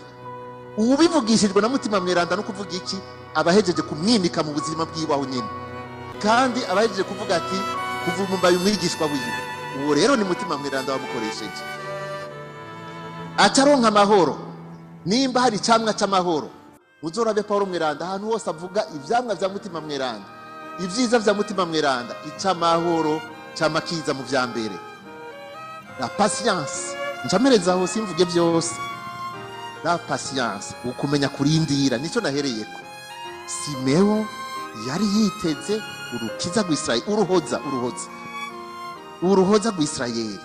Uwubivugishijwe na Mutima Mweranda no kuvuga iki, abahejeje kumwimika mu buzima bwiwe aho nyene, kandi abahejeje kuvuga ati kuva ubu mbaye umwigishwa wiwe. Uwo rero ni Mutima Mweranda wamukoresheje, acaronka amahoro. Nimba hari icamwa c'amahoro, uzorabe Paulo Mweranda ahantu hose avuga ivyamwa vya Mutima Mweranda, ibyiza vya Mutima Mweranda, icamahoro camakiza mu vya mbere, la patience. Ncamereza aho, simvuge byose. La patience, ukumenya kurindira, nicyo nahereyeko. Simeo yari yiteze urukiza rw'Isirayeli, uruhoza, uruhoza, uruhoza rw'Isirayeli.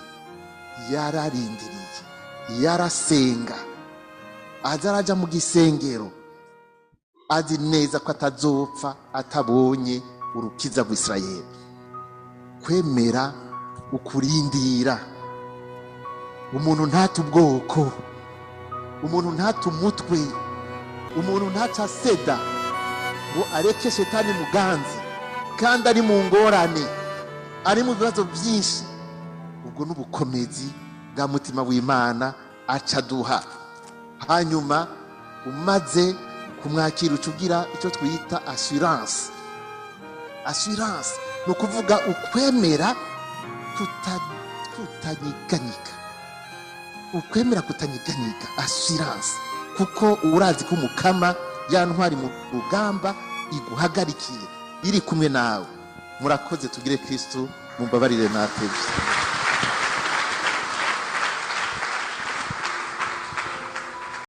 Yararindiriye, yarasenga, aza araja mu gisengero azi neza ko atazopfa atabonye urukiza rw'Isirayeli. Kwemera ukurindira, umuntu ntata ubwoko, umuntu ntata umutwe, umuntu ntaca seda ngo areke shetani muganzi, kandi ari mu ngorane, ari mu bibazo byinshi. Ubwo n'ubukomezi bwa Mutima w'Imana aca duha. Hanyuma umaze kumwakira, uca ugira icyo twita assurance. Assurance ni ukuvuga ukwemera kutanyiganyika, ukwemera kutanyiganyika, assurance, kuko urazi ko umukama ya ntwari mu rugamba iguhagarikiye, iri kumwe nawe. Murakoze. Tugire Kristu. Mumbabarire natevye.